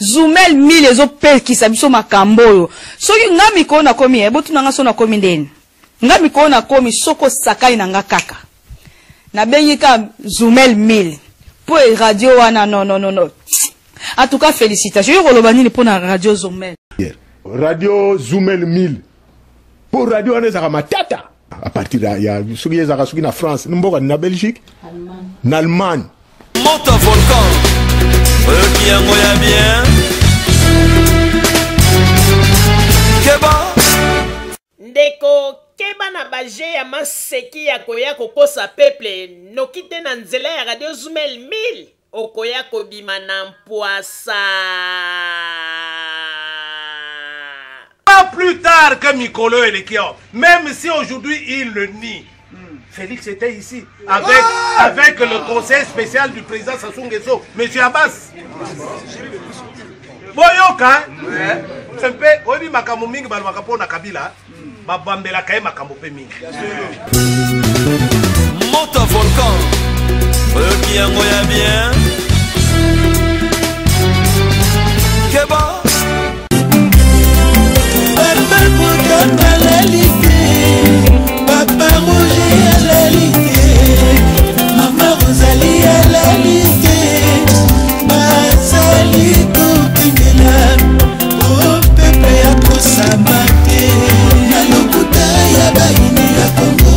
Zumel 1000 ezopekisa biso makambo oyo. Soki nga mikolo nakomi, eh, botuna nga so nakomi ndeni. Nga mikolo nakomi soki osakani na nga kaka. Nabengi ka Zumel 1000. Po e radio wana non non non non. En tout cas félicitations. Yo koloba nini pona radio Zumel? Radio Zumel 1000. Po radio wana ezaka matata. À partir ya, ya soki ezaka soki na France, mboka na Belgique, na Allemagne. Moto volcan oyoki yango ya bien keba Ndeko keba na ba jeux ya maseki ya koya kokosa peuple noki te na nzela ya radio zumel 1000 okoya kobima na mpuasa. Pas plus tard que mikolo eleki awa, meme si aujourd'hui il le nie. Félix était ici avec, ouais avec le conseil spécial du président Sassou Nguesso, Monsieur Abbas. Boyoka, mpe oyebi makambo mingi balobaka mpo na Kabila, babambelaka ye makambo mpe mingi. Moto volcan, oyoki yango ya bien. Keba. Papa Botamba alali te, Papa Roger alali te, Mama Rosalie alali te, bazali kokengela o pepe ya kosamba te na lokuta ya bayini ya Kongo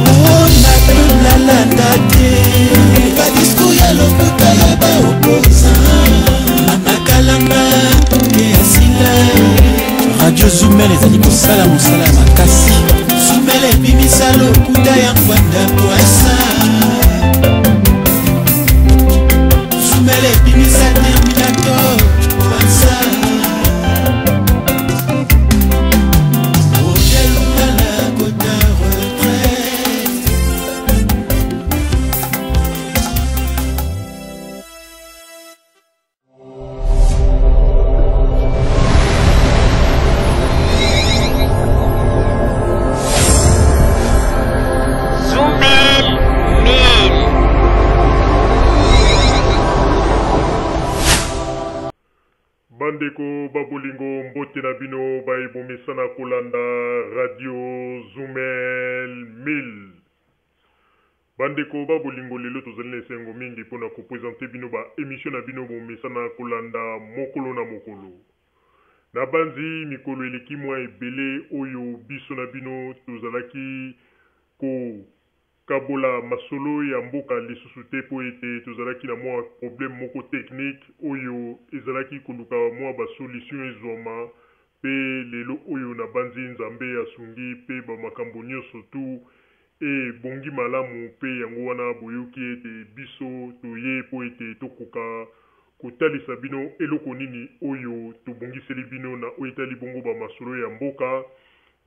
o na tolalanda te badiskur ya lokuta ya baopposant Mama Kalanga ye asila. Radio Zumel ezali kosala mosala ya makasi. Zumel ebimisa lokuta ya Ngbanda Pwasa. Zumel ebimisa Terminator Pwasa. Roger Lungala kota retraite. Bandeko ba bolingo mbote na bino baye bomesana kolanda radio Zumel 1000. Bandeko ba bolingo lelo tozali na esengo mingi pona ko presenter bino ba emissions na bino bomesana kolanda mokolo na mokolo. Nabanzi mikolo eleki mwa ebele oyo biso na bino tozalaki ko kabola masolo ya mboka lisusu te po ete tozalaki na mwa problème moko technique oyo ezalaki koluka mwa ba solutions ezwama pe lelo oyo nabanzi Nzambe asungi pe ba makambo nionso tout Ebongi malamu, mpe yango wana boyoki ete biso toye mpo ete tokoka kotalisa bino eloko nini oyo tobongiseli bino na oyo etali bongo ba masolo ya mboka,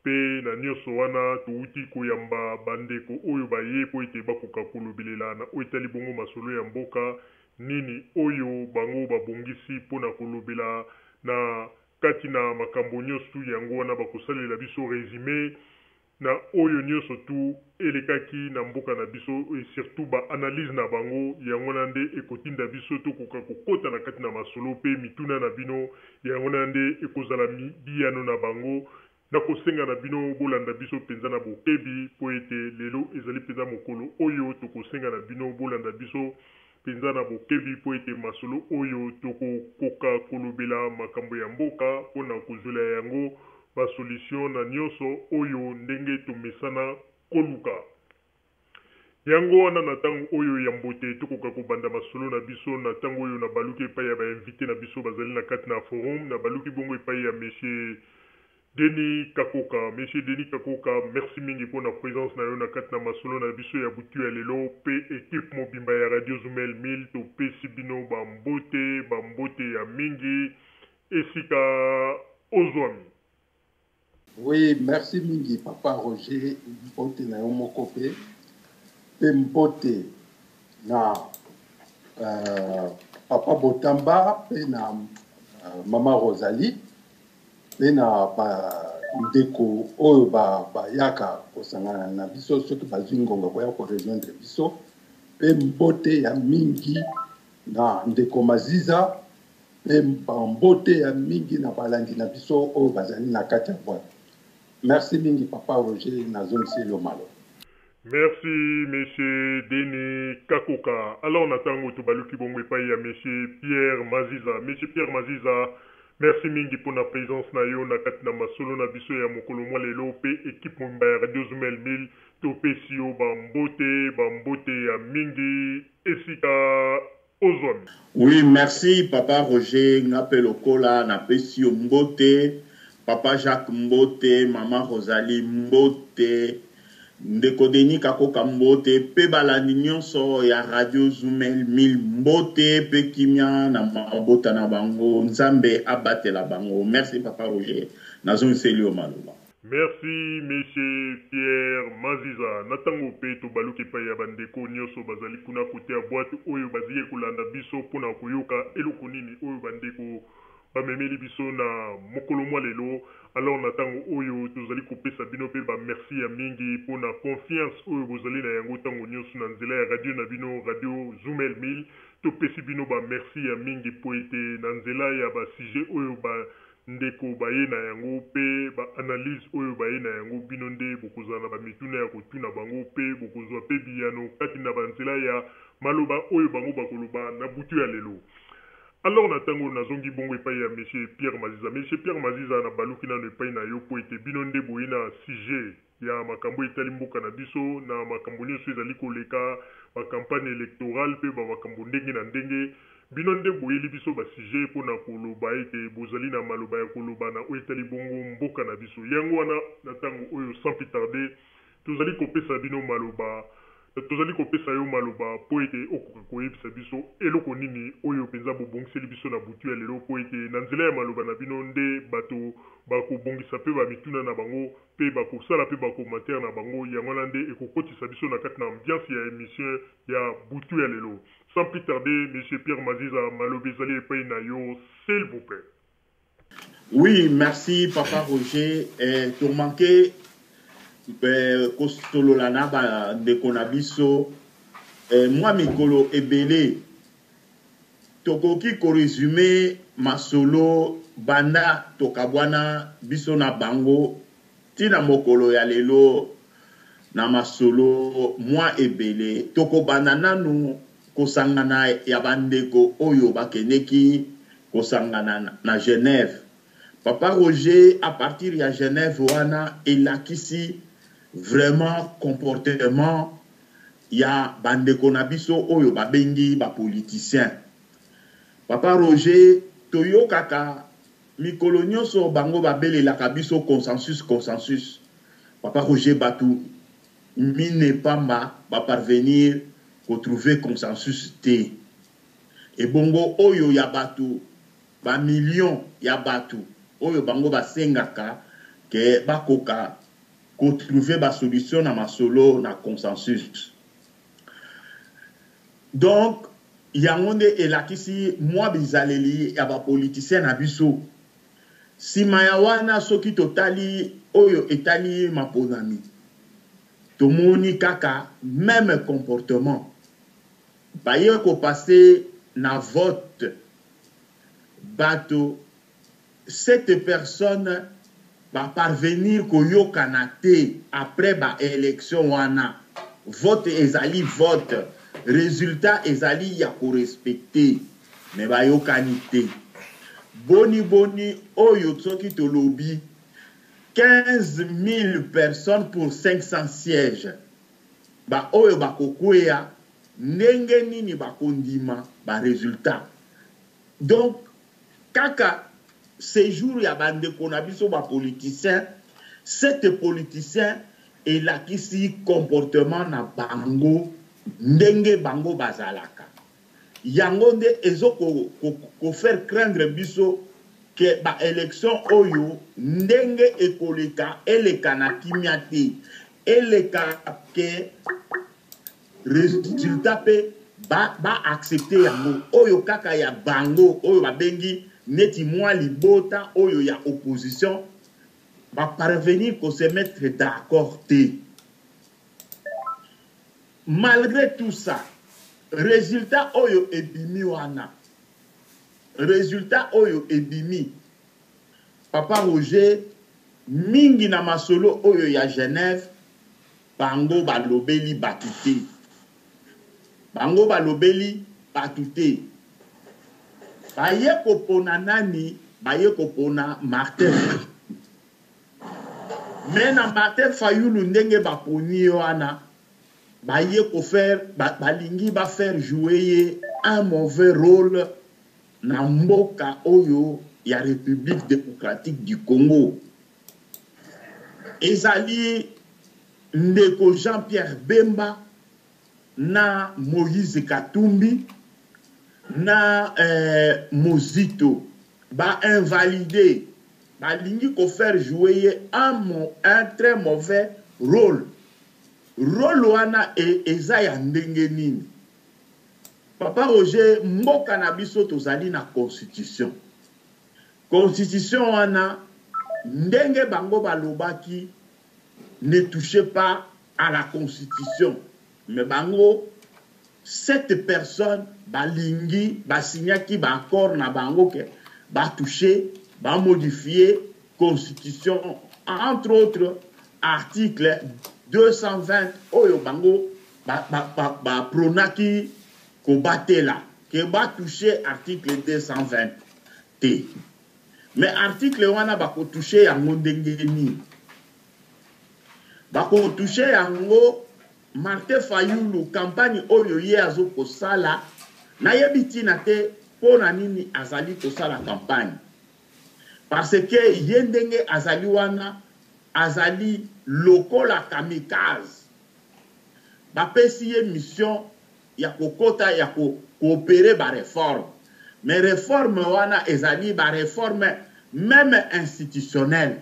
mpe na nionso wana towuti koyamba ba ndeko oyo baye mpo ete bakoka kolobelela na oyo etali bongo masolo ya mboka, nini oyo bango babongisi mpo na kolobela na kati na makambo nionso, yango wana bakosalela biso resume. Na oyo nionso tout elekaki na mboka na biso et surtout ba analyses na bango, yango wana nde ekotinda biso tokoka kokota na kati na masolo pe mituna na bino, yango wana nde ekozala biyano na bango. Nakosenga na bino bolanda biso penza na bokebi po ete lelo ezali penza mokolo oyo tokosenga na bino bolanda biso penza na bokebi po ete masolo oyo tokokoka kolobela makambo ya mboka po na kozwela yango ba solution na nionso oyo ndenge tomesana koluka. Yango wana na tango oyo ya mbote tokoka kobanda masolo na biso na tango oyo nabaluki epayi ya ba invites na biso bazali na kati na forum nabaluki bongo epayi ya monsieur Denis Kakoka. Monsieur Denis Kakoka merci mingi pona presence na yo na kati na masolo na biso ya butu ya lelo pe equipe mobimba ya Radio Zumel 1000 topesi bino ba mbote ba mbote ya mingi esika ozwami. Oui, merci mingi papa Roger, mbote na yo moko pe pe mbote na euh, papa Botamba pe na euh, mama Rosalie pe na ba ndeko oyo ba bayaka kosangana na biso soki bazwi ngonga koya ko rejoindre biso pe mbote ya mingi na ndeko Maziza. Mpe bambote ya mingi na balandi na biso oyo bazali na kati ya boite. Merci mingi papa Roger, nazongiseli yo maloba. Merci monsieur Denis Kakoka. Alors na tango tobaluki bongo epai ya monsieur Pierre Maziza. Monsieur Pierre Maziza, merci mingi pona presence na yo na kati na masolo na biso ya mokolo mwa lelo pe equipe mobimba ya Radio Zumel 1000 topesi yo ba mbote, ba mbote ya mingi esika ozwami. Oui merci papa Roger nga pe lokola na pesi yo mbote papa Jacques mbote maman Rosalie mbote ndeko Denis kakoka mbote pe balandi nionso ya radio zumel 1000 mbote pe kimia na mabota na bango nzambe abatela bango merci papa Roger nazongiseli yo maloba. Merci monsieur Pierre Maziza. Na tango pe tobaluki epai ya ba ndeko nioso bazali kuna cote ya boite oyo baziye kolanda biso pona koyoka eloko nini oyo ba ndeko bamemeli biso na mokolo mwa lelo. Alors na tango oyo tozali kopesa bino pe ba merci ya mingi pona confiance oyo bozali na yango tango nioso na nzela ya radio na bino radio Zumel 1000. Topesi bino ba merci ya mingi po ete na nzela ya ba sujet oyo ba Ndeko baye na yango pe ba analyse oyo baye na yango bino nde bokozala na ba mituna ya kotuna bango pe bokozua pe biyano kati na ba nzela ya maloba oyo bango bakoloba na butu ya lelo. Alors na tango oyo nazongi bongo epayi ya Monsieur Pierre Maziza. Monsieur Pierre Maziza na baluki nanu epayi na yo po ete bino nde boye na sujet ya makambo etali mboka na biso na makambo nionso ezali koleka, ba campagne electorale pe ba makambo ndenge na ndenge. Bino nde boyeli biso ba sujets po na koloba ete bozali na maloba ya koloba na oyo etali bongo mboka na biso. Yango wana na tango oyo sans plus tarder tozali kopesa bino maloba Tozali kopesa yo maloba mpo ete okoka koyebisa biso eloko nini oyo mpenza bobongiseli biso na butu ya lelo, mpo ete na nzela ya maloba na bino nde bato bakobongisa mpe bamituna na bango mpe bakosala mpe ba commentaires na bango, yango wana nde ekokotisa biso na kati na ambiance ya emission ya butu ya lelo. Sans plus tarder, Monsieur Pierre Maziza, maloba ezali epai na yo, s'il vous plait. Oui, merci papa Roger. Eh, to manquer eh, kosolola na ba ndeko na biso eh, mwa mikolo ebele tokoki koresume masolo banda tokabwana biso na bango tina mokolo ya lelo na masolo mwa ebele tokobanda nanu kosangana ya bandeko oyo bakendeki kosangana na Genève. Papa Roger à partir ya Genève wana elakisi vraiment comportement ya bandeko na biso oyo babengi ba politiciens. Papa Roger toyokaka mikolo nyonso bango babelelaka biso consensus consensus. Papa Roger batu mine pamba ba parvenir ko trouver consensus te. Ebongo oyo ya batu ba millions ya batu oyo bango basengaka ke bakoka ko trouver ba solution na masolo na consensus. Donc yango nde elakisi mwa bizaleli ya ba politiciens na biso. Sima ya wana soki totali oyo etali maponami tomoni kaka meme comportement. Baye ko passer na vote bato cette personne ba parvenir koyokana te après ba elections wana vote ezali vote resultat ezali ya ko respecter mais bayokani te boni boni oyo soki tolobi 15.000 personnes pour 500 sièges ba oyo bakokweya ndenge nini bakondima ba resultats donc kaka sejour ya ba ndeko na biso ba politiciens cette politiciens elakisi comportement na bango ndenge bango bazalaka yango nde ezo ko, ko, ko faire craindre biso ke ba election oyo ndenge ekoleka eleka na kimia te eleka ke resultat pe ba, ba accepter yango oyo kaka ya bango oyo babengi neti mwa libota oyo ya opposition ba parvenir ko se mettre d'accord te malgré tout ça resultat oyo ebimi wana. Resultat oyo ebimi papa Roger mingi na masolo oyo ya Genève bango balobeli batu te. Bango balobeli batu te. Baye kopona nani? Baye kopona Martin. Mais na Martin Fayulu ndenge baponi ye wana baye ko faire balingi ba faire jouer ye un mauvais role na mboka oyo ya Republique democratique du Congo. Ezali ndeko Jean-Pierre Bemba na Moïse Katumbi na eh, Mozito ba invalider balingi ko faire jouer ye un, un très mauvais role. Role wana e, eza ya ndenge nini? Papa Roger, mboka na biso tozali na constitution. Constitution wana ndenge bango balobaki ne touchez pas à la constitution. Mais bango sept personnes balingi basignaki ba accord na bango ke ba toucher ba modifier constitution entre autres article 220 oyo bango ba, ba, ba, ba pronaki kobatela ke ba toucher article 220 te. Mais article wana bako toucher yango ndenge nini? Bako toucher yango Martin Fayulu campagne oyo ye azo kosala nayebi tina te pona nini azali kosala campagne parce que ye ndenge azali wana azali lokola kamikaze bapesi ye mission ya kokota ya ko coopere ba reforme mais reforme wana ezali ba reforme meme institutionnelle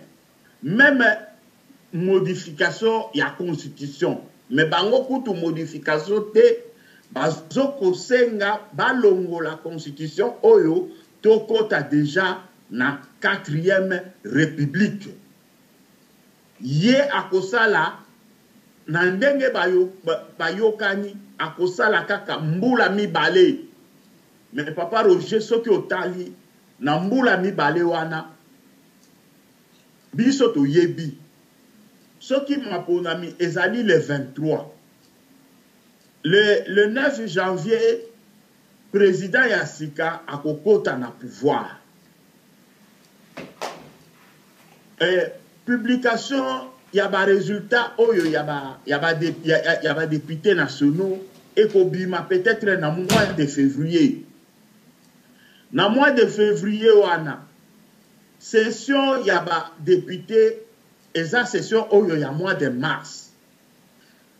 meme modification ya constitution mais bango kutu modification te bazo kosenga balongola constitution oyo tokota dejà na quatrième republique ye akosala na ndenge bayokani akosala kaka mbula mibale mais papa Roger soki otali na mbula mibale wana biso toyebi soki maponami ezali le 23 le 9 janvier president ya sika akokota na pouvoir. Eh, publication ya ba resultats oyo ya ba ya ba ya, ya ba députés nationaux ekobima peut-être na mois de février. Na mois de février wana session ya ba députés eza session oyo ya mois de mars.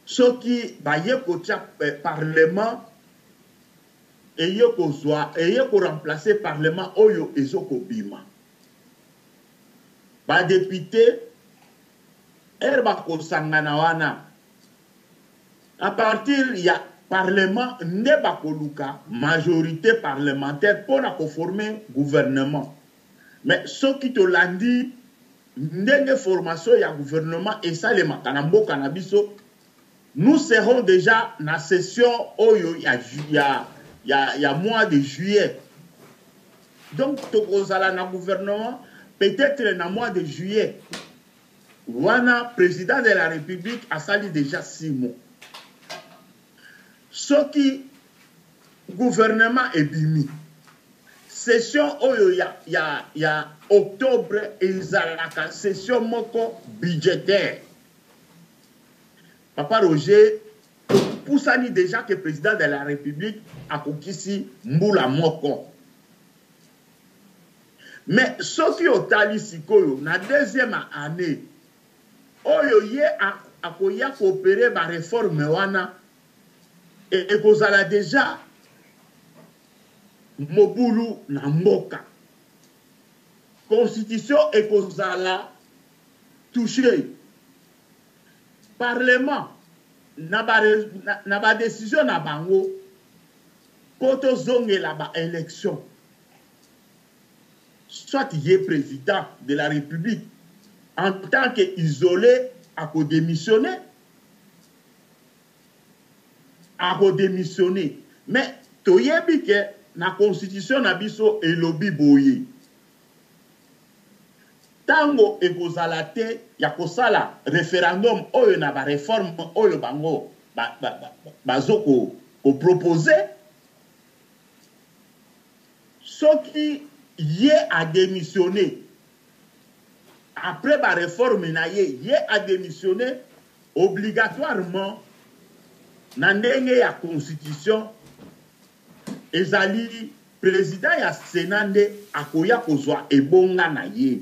Soki baye kotia eh, parlement eye kozwa eye ko remplacer parlement oyo ezo kobima. Ba deputes heure bakosangana wana à partir ya parlement nde bakoluka majorite parlementaire mpo na koforme gouvernement. Mais soki tolandi ndenge formation ya gouvernement esalemaka na mboka na biso, nous serons dejà na session oyo ya, ya, ya, ya mois de juillet. Donc tokozala na gouvernement peut-être na mois de juillet. Wana président de la République asali déjà 6 mois. Soki gouvernement ebimi session oyo ya, ya, ya octobre ezalaka session moko budgétaire. Papa Roger, topusani déjà que président de la République akokisi mbula moko. Mais soki otali sikoyo na deuxième année oyo ye akoya koopere ba reforme wana ekozala déjà mobulu na mboka. Constitution ekozala touche. Parlement na ba na ba decision na bango po tozongela ba election soit ye president de la republique en tant que isole ako demissionner ako demissionner mais toyebi ke. na constitution na biso elobi boye, tango ekozala te ya kosala referendum oyo na ba reformes oyo bango ba, ba, ba, bazo ko, ko proposer, soki ye a demissionner après ba reformes na ye, ye a demissionner obligatoirement na ndenge ya constitution ezali president ya senat nde akoya kozwa ebonga na ye.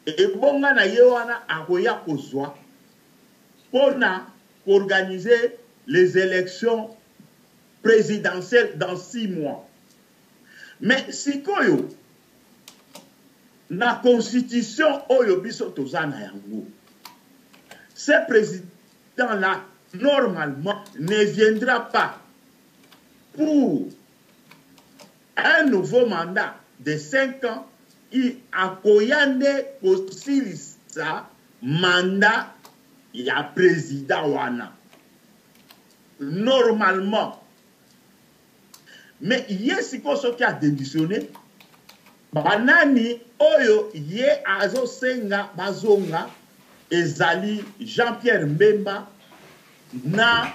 Ebonga na ye wana akoya kozwa pona ko organiser les elections presidentielles dans 6 mois. Mais sikoyo na constitution oyo biso toza na yango, ce president là normalement ne viendra pas pour un nouveau mandat de 5 ans, il akoya nde kosilisa mandat ya president wana normalement. Mais ye sikoyo soki a demissionne, banani oyo ye azosenga bazonga? Ezali Jean-Pierre Mbemba na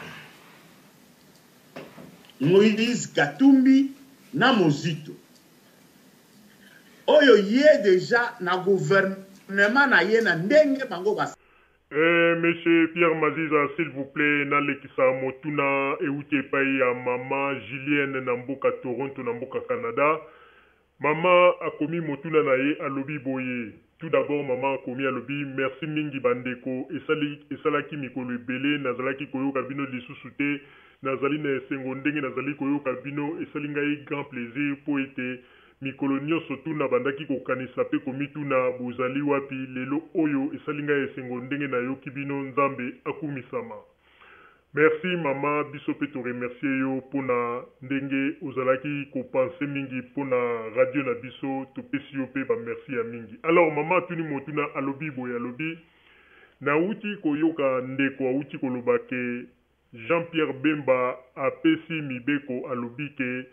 Moïse Katumbi na Mozito, oyo ye dejà na gouvernement na ye na ndenge bango ba Eh monsieur Pierre Maziza s'il vous plait nalekisa motuna ewuti epayi ya mama Julienne na mboka Toronto na mboka Canada. Mama akomi motuna na ye alobi boye, tout d'abord mama akomi alobi merci mingi ba ndeko esali esalaki mikolo ebele nazalaki koyoka bino lisusu te nazali na esengo ndenge nazali koyoka bino esali ngai grand plaisir mpo ete Mikolo nionso tout nabandaki kokanisa pe komituna bozali wapi lelo oyo esali ngai esengo ndenge nayoki bino Nzambe akumisama. Merci mama biso pe to remercier yo pona ndenge ozalaki ko penser mingi pona radio na biso topesi yo pe ba merci ya mingi. Alors mama atuni motuna alobi boye alobi nawuti koyoka ndeko awuti koloba ke Jean Pierre Bemba apesi mibeko alobi ke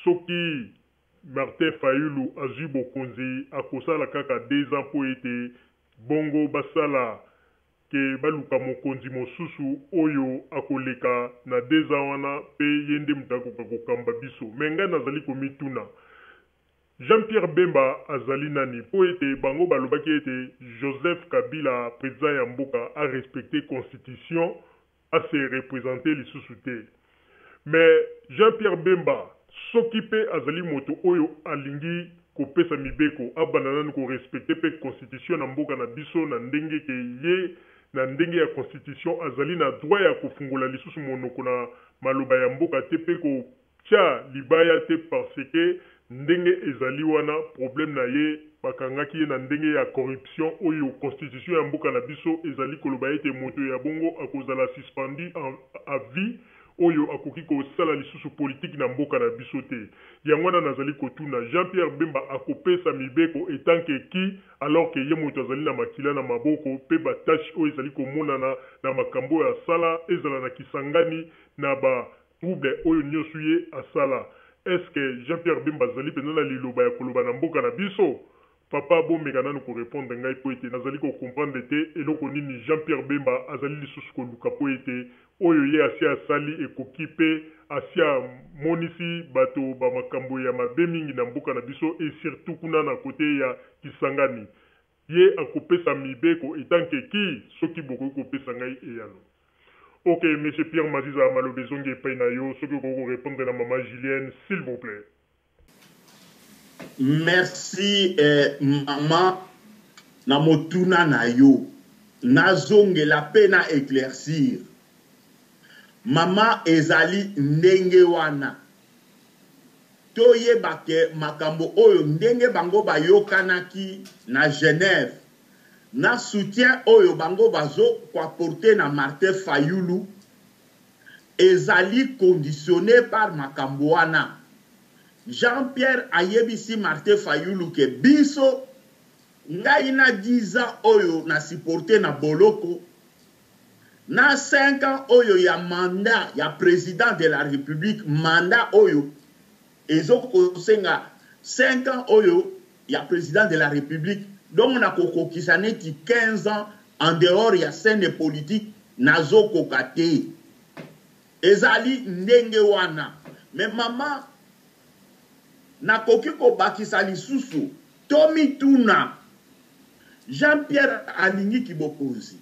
soki Martin Fayulu azui bokonzi akosala kaka deux ans mpo ete bongo basala ke baluka mokonzi mosusu oyo akoleka na deux ans wana mpe ye nde moto akoka kokamba biso. Mais ngai nazali komituna Jean Pierre Bemba azali nani mpo ete bango balobaki ete Joseph Kabila president ya mboka a respecter constitution a se representer lisusu te mais Jean Pierre Bemba soki mpe azali moto oyo alingi kopesa mibeko abanda nanu ko respecter mpe constitution na mboka na biso na ndenge ke ye na ndenge ya constitution azali na droit ya kofungola lisusu monoko na maloba ya mboka te mpe ko Tia libaya te parceque ndenge ezali wana problème na ye bakangaki ye na ndenge ya corruption oyo constitution ya mboka na biso ezali koloba ete moto ya bongo akozala suspendu en à vie oyo akoki kosala lisusu politique na mboka na biso te. Yango wana nazali kotuna Jean Pierre Bemba akopesa mibeko etant que qui alors que ye moto azali na makila na maboko pe ba taches oyo ezali komonana na makambo oyo asala ezala na Kisangani na ba Trouble oyo nioso ye asala. Est ce que Jean Pierre Bemba azali penza na liloba ya koloba na mboka na biso? Papa bomeka nanu ko repondre ngai po ete nazali ko comprendre te eloko nini Jean Pierre Bemba azali lisusu koluka po ete oyo ye asi asali ekoki pe asi amonisi bato ba makambo ya mabe mingi na mboka na biso et surtout kuna na cote ya Kisangani. Ye akopesa mibeko etant que qui? Soki bokoki kopesa ngai eyano. Ok monsieur Pierre Maziza maloba ezongi epai na yo soki okoki ko repondre na maman Julienne s'il vous plait. Merci eh, maman na motuna na yo. Nazongela pe na eclaircir. Maman ezali ndenge wana. Toyeba ke makambo oyo ndenge bango bayokanaki na Genève na soutien oyo bango bazo ko apporter na Martin Fayulu ezali conditionne par makambo wana. Jean Pierre ayebisi Martin Fayulu ke biso ngai na 10 ans oyo na supporter na boloko na 5 ans oyo ya mandat ya president de la republique mandat oyo. Ezo kosenga 5 ans oyo ya president de la republique donc nakokokisa neti 15 ans en dehors ya scène politique nazokoka te. Ezali ndenge wana. Mais mama nakoki kobakisa lisusu tomituna Jean Pierre alingi kibokonzi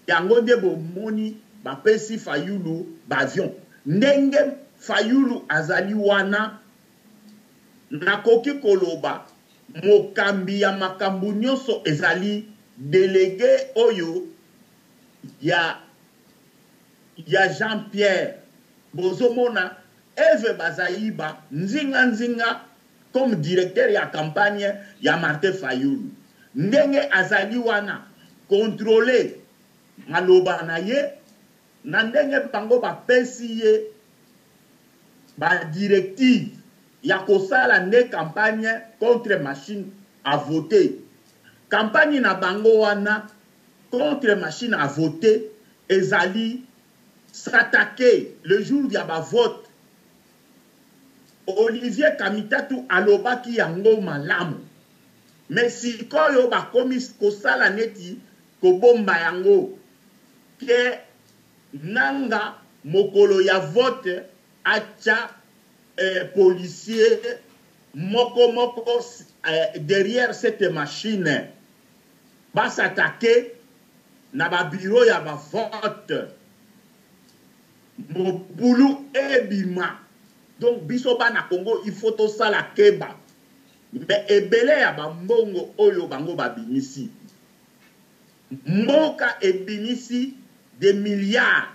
yango nde bomoni bapesi Fayulu ba avion ndenge Fayulu azali wana nakoki koloba mokambi ya makambo nyonso ezali delegue oyo ya ya Jean Pierre bozomona Eve Bazaiba nzinga nzinga comme directeur ya campagne ya Martin Fayulu ndenge azali wana controler maloba na ye na ndenge bango bapesi ye ba directives ya kosala nde campagne contre machine à voter. Campagne na bango wana contre machine à voter ezali s'attaquer le jour ya ba vote. Olivier Kamitatu alobaki yango malamu mais sikoyo bakomi kosala neti kobomba yango ke Nanga mokolo ya vote atia eh, policier moko moko eh, derrière cette machine ba s'attaquer na ba bureau ya ba vote mobulu ebima. Donc biso bana Congo il faut tosala keba mais ebele ya ba mbongo oyo bango babimisi mboka ebimisi des milliards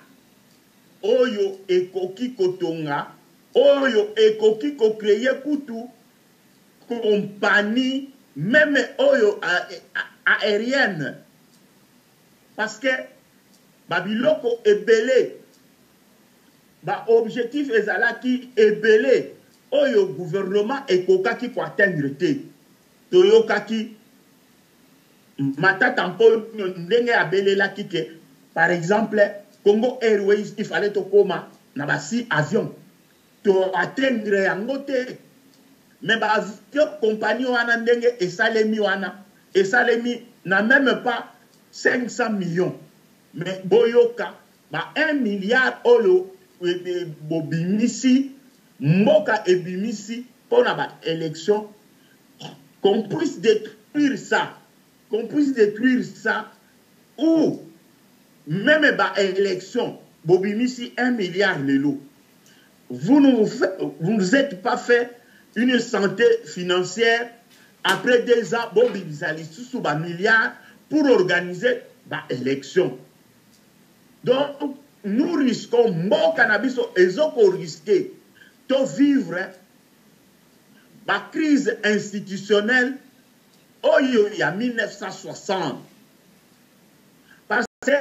oyo ekoki kotonga oyo ekoki ko creer kutu compagnie meme oyo aerienne parce que ba biloko ebele ba objectif ezalaki ebele oyo gouvernement ekokaki ko atteindre te. Toyokaki Matata Mponyo ndenge abelelaki ke par exemple Congo Airways il fallait tokoma na ba 6 avions to atteindre yango te mais ba avion compagnie wana ndenge esalemi wana esalemi na meme pas 500 millions mais boyoka ba 1 milliard oyo bobimisi mboka ebimisi pona ba election qu'on puisse detruire ça qu'on puisse detruire ça ou meme ba election bobimisi 1 milliard lelo vous ne vous, vous êtes pas fait une santé financière après deux ans bobimisa lisusu ba milliards pour organiser ba élection donc nous risquons mboka na biso ezoko risquer to vivre ba crise institutionnelle oyo ya 1960 parce que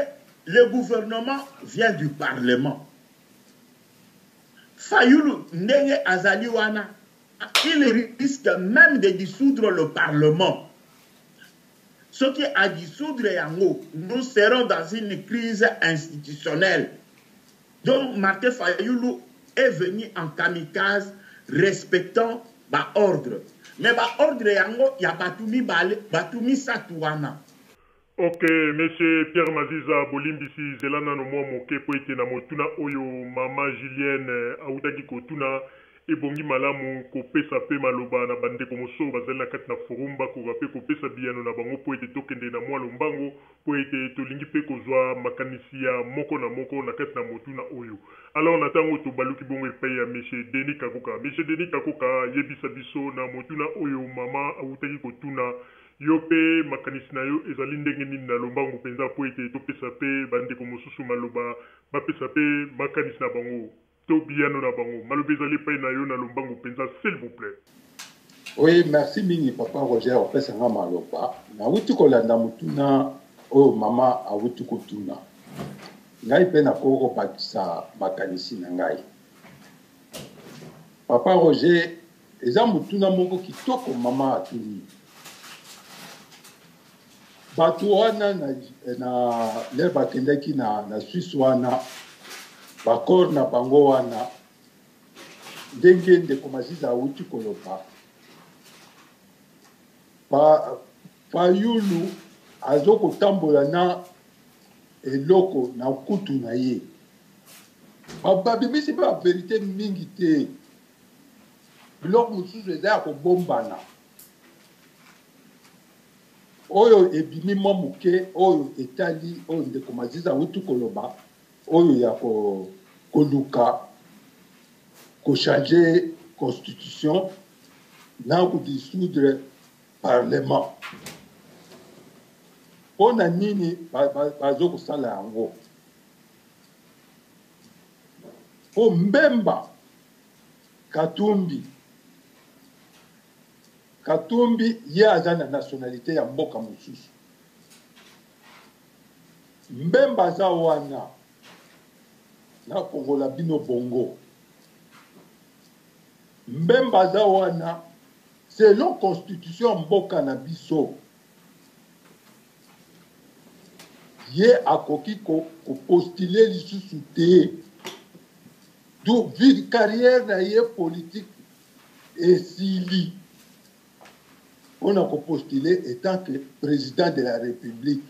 le gouvernement vient du parlement. Fayulu ndenge azali wana il risque même de dissoudre le parlement. Soki a dissoudre yango, nous serons dans une crise institutionnelle. Donc Martin Fayulu est venu en kamikaze respectant ba ordre. Mais ba ordre yango ya batu mibale, batu misatu wana. Ok, monsieur Pierre Maziza, bolimbisi zela nano mwa moke mpo ete na motuna oyo mama Julienne awutaki kotuna, ebongi malamu kopesa mpe maloba na bandeko mosusu bazali na kati na forum bakoka mpe kopesa biyano na bango mpo ete tokende na mwa lombango mpo ete tolingi mpe kozwa makanisi ya moko na moko na kati na motuna oyo. Alors na tango tobaluki bongo epai ya Monsieur Denis Kakoka. Monsieur Denis Kakoka, yebisa biso na motuna oyo mama awutaki kotuna, yo mpe makanisi na yo ezali ndenge nini na lombangu mpenza mpo ete topesa mpe bandeko mosusu maloba bapesa mpe makanisi na bango to biyano na bango. Maloba ezali epai na yo na lombangu mpenza s'il vous plait. Oui, merci mingi papa Roger opesa nga maloba. Nawuti kolanda motuna oyo mama awuti kotuna. Ngai mpe nakoki kobakisa makanisi na ngai. Papa Roger, eza motuna moko kitoko mama atuni. Bato wana na, na le bakendaki na, na Suisse wana, bakor na bango wana. Ndenge ndeko Maziza awuti koloba, ba Fayulu azo kotambola na eloko na kutu na ye. Babimisi mpe ba verite mingi te. Biloko mosusu eza ya kobombana. Oyo ebimi mwa moke oyo etali oyo ndeko Maziza awuti koloba oyo ya koluka ko changer constitution na ko dissoudre parlement. Mpo na nini bazo kosala yango? Mpo Mbemba Katumbi, Katumbi ye aza na nationalite ya mboka mosusu. Mbemba aza wana nafongola bino bongo. Mbemba aza wana selon constitution ya mboka na biso ye akoki ko postuler lisusu te. Donc vie carrière na ye politique esili pona ko postuler etant que president de la republique.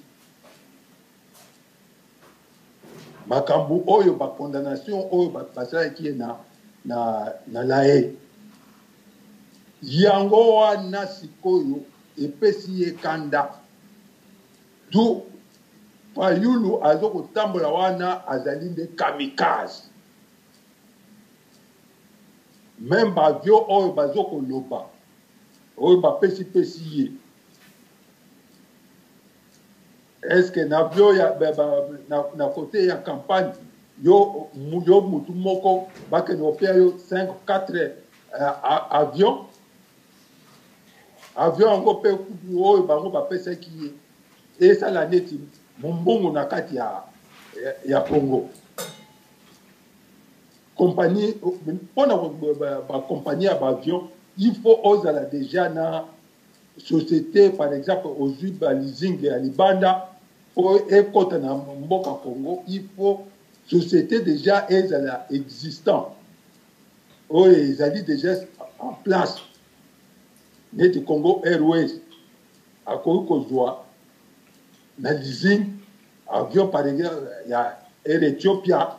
Makambo oyo ba condamnation oyo basalaki ye na na na lae yango wana sikoyo epesi ye kanda du Fayulu azo kotambola wana azali nde kamikaze. Meme ba avion oyo bazo koloba oyo bapesi pesi ye est-ce que na avion ya ba, ba, na, na côté ya campagne yo yo mutu moko bakende kopia yo 5 4 uh, avion avion yango mpe oyo bango bapesaki ye esala neti mombongo na kati ya, ya, ya Congo compagnie mpona bacompagnie ya baavion il faut ozala déjà na société par exemple ozwi baleasing ya libanda mpo ekɔta na mboka congo il faut société déjà ezala existant oyo ezali déjà en place neti congo airways akoki kozwa na leasing avion par exemple ya air ethiopia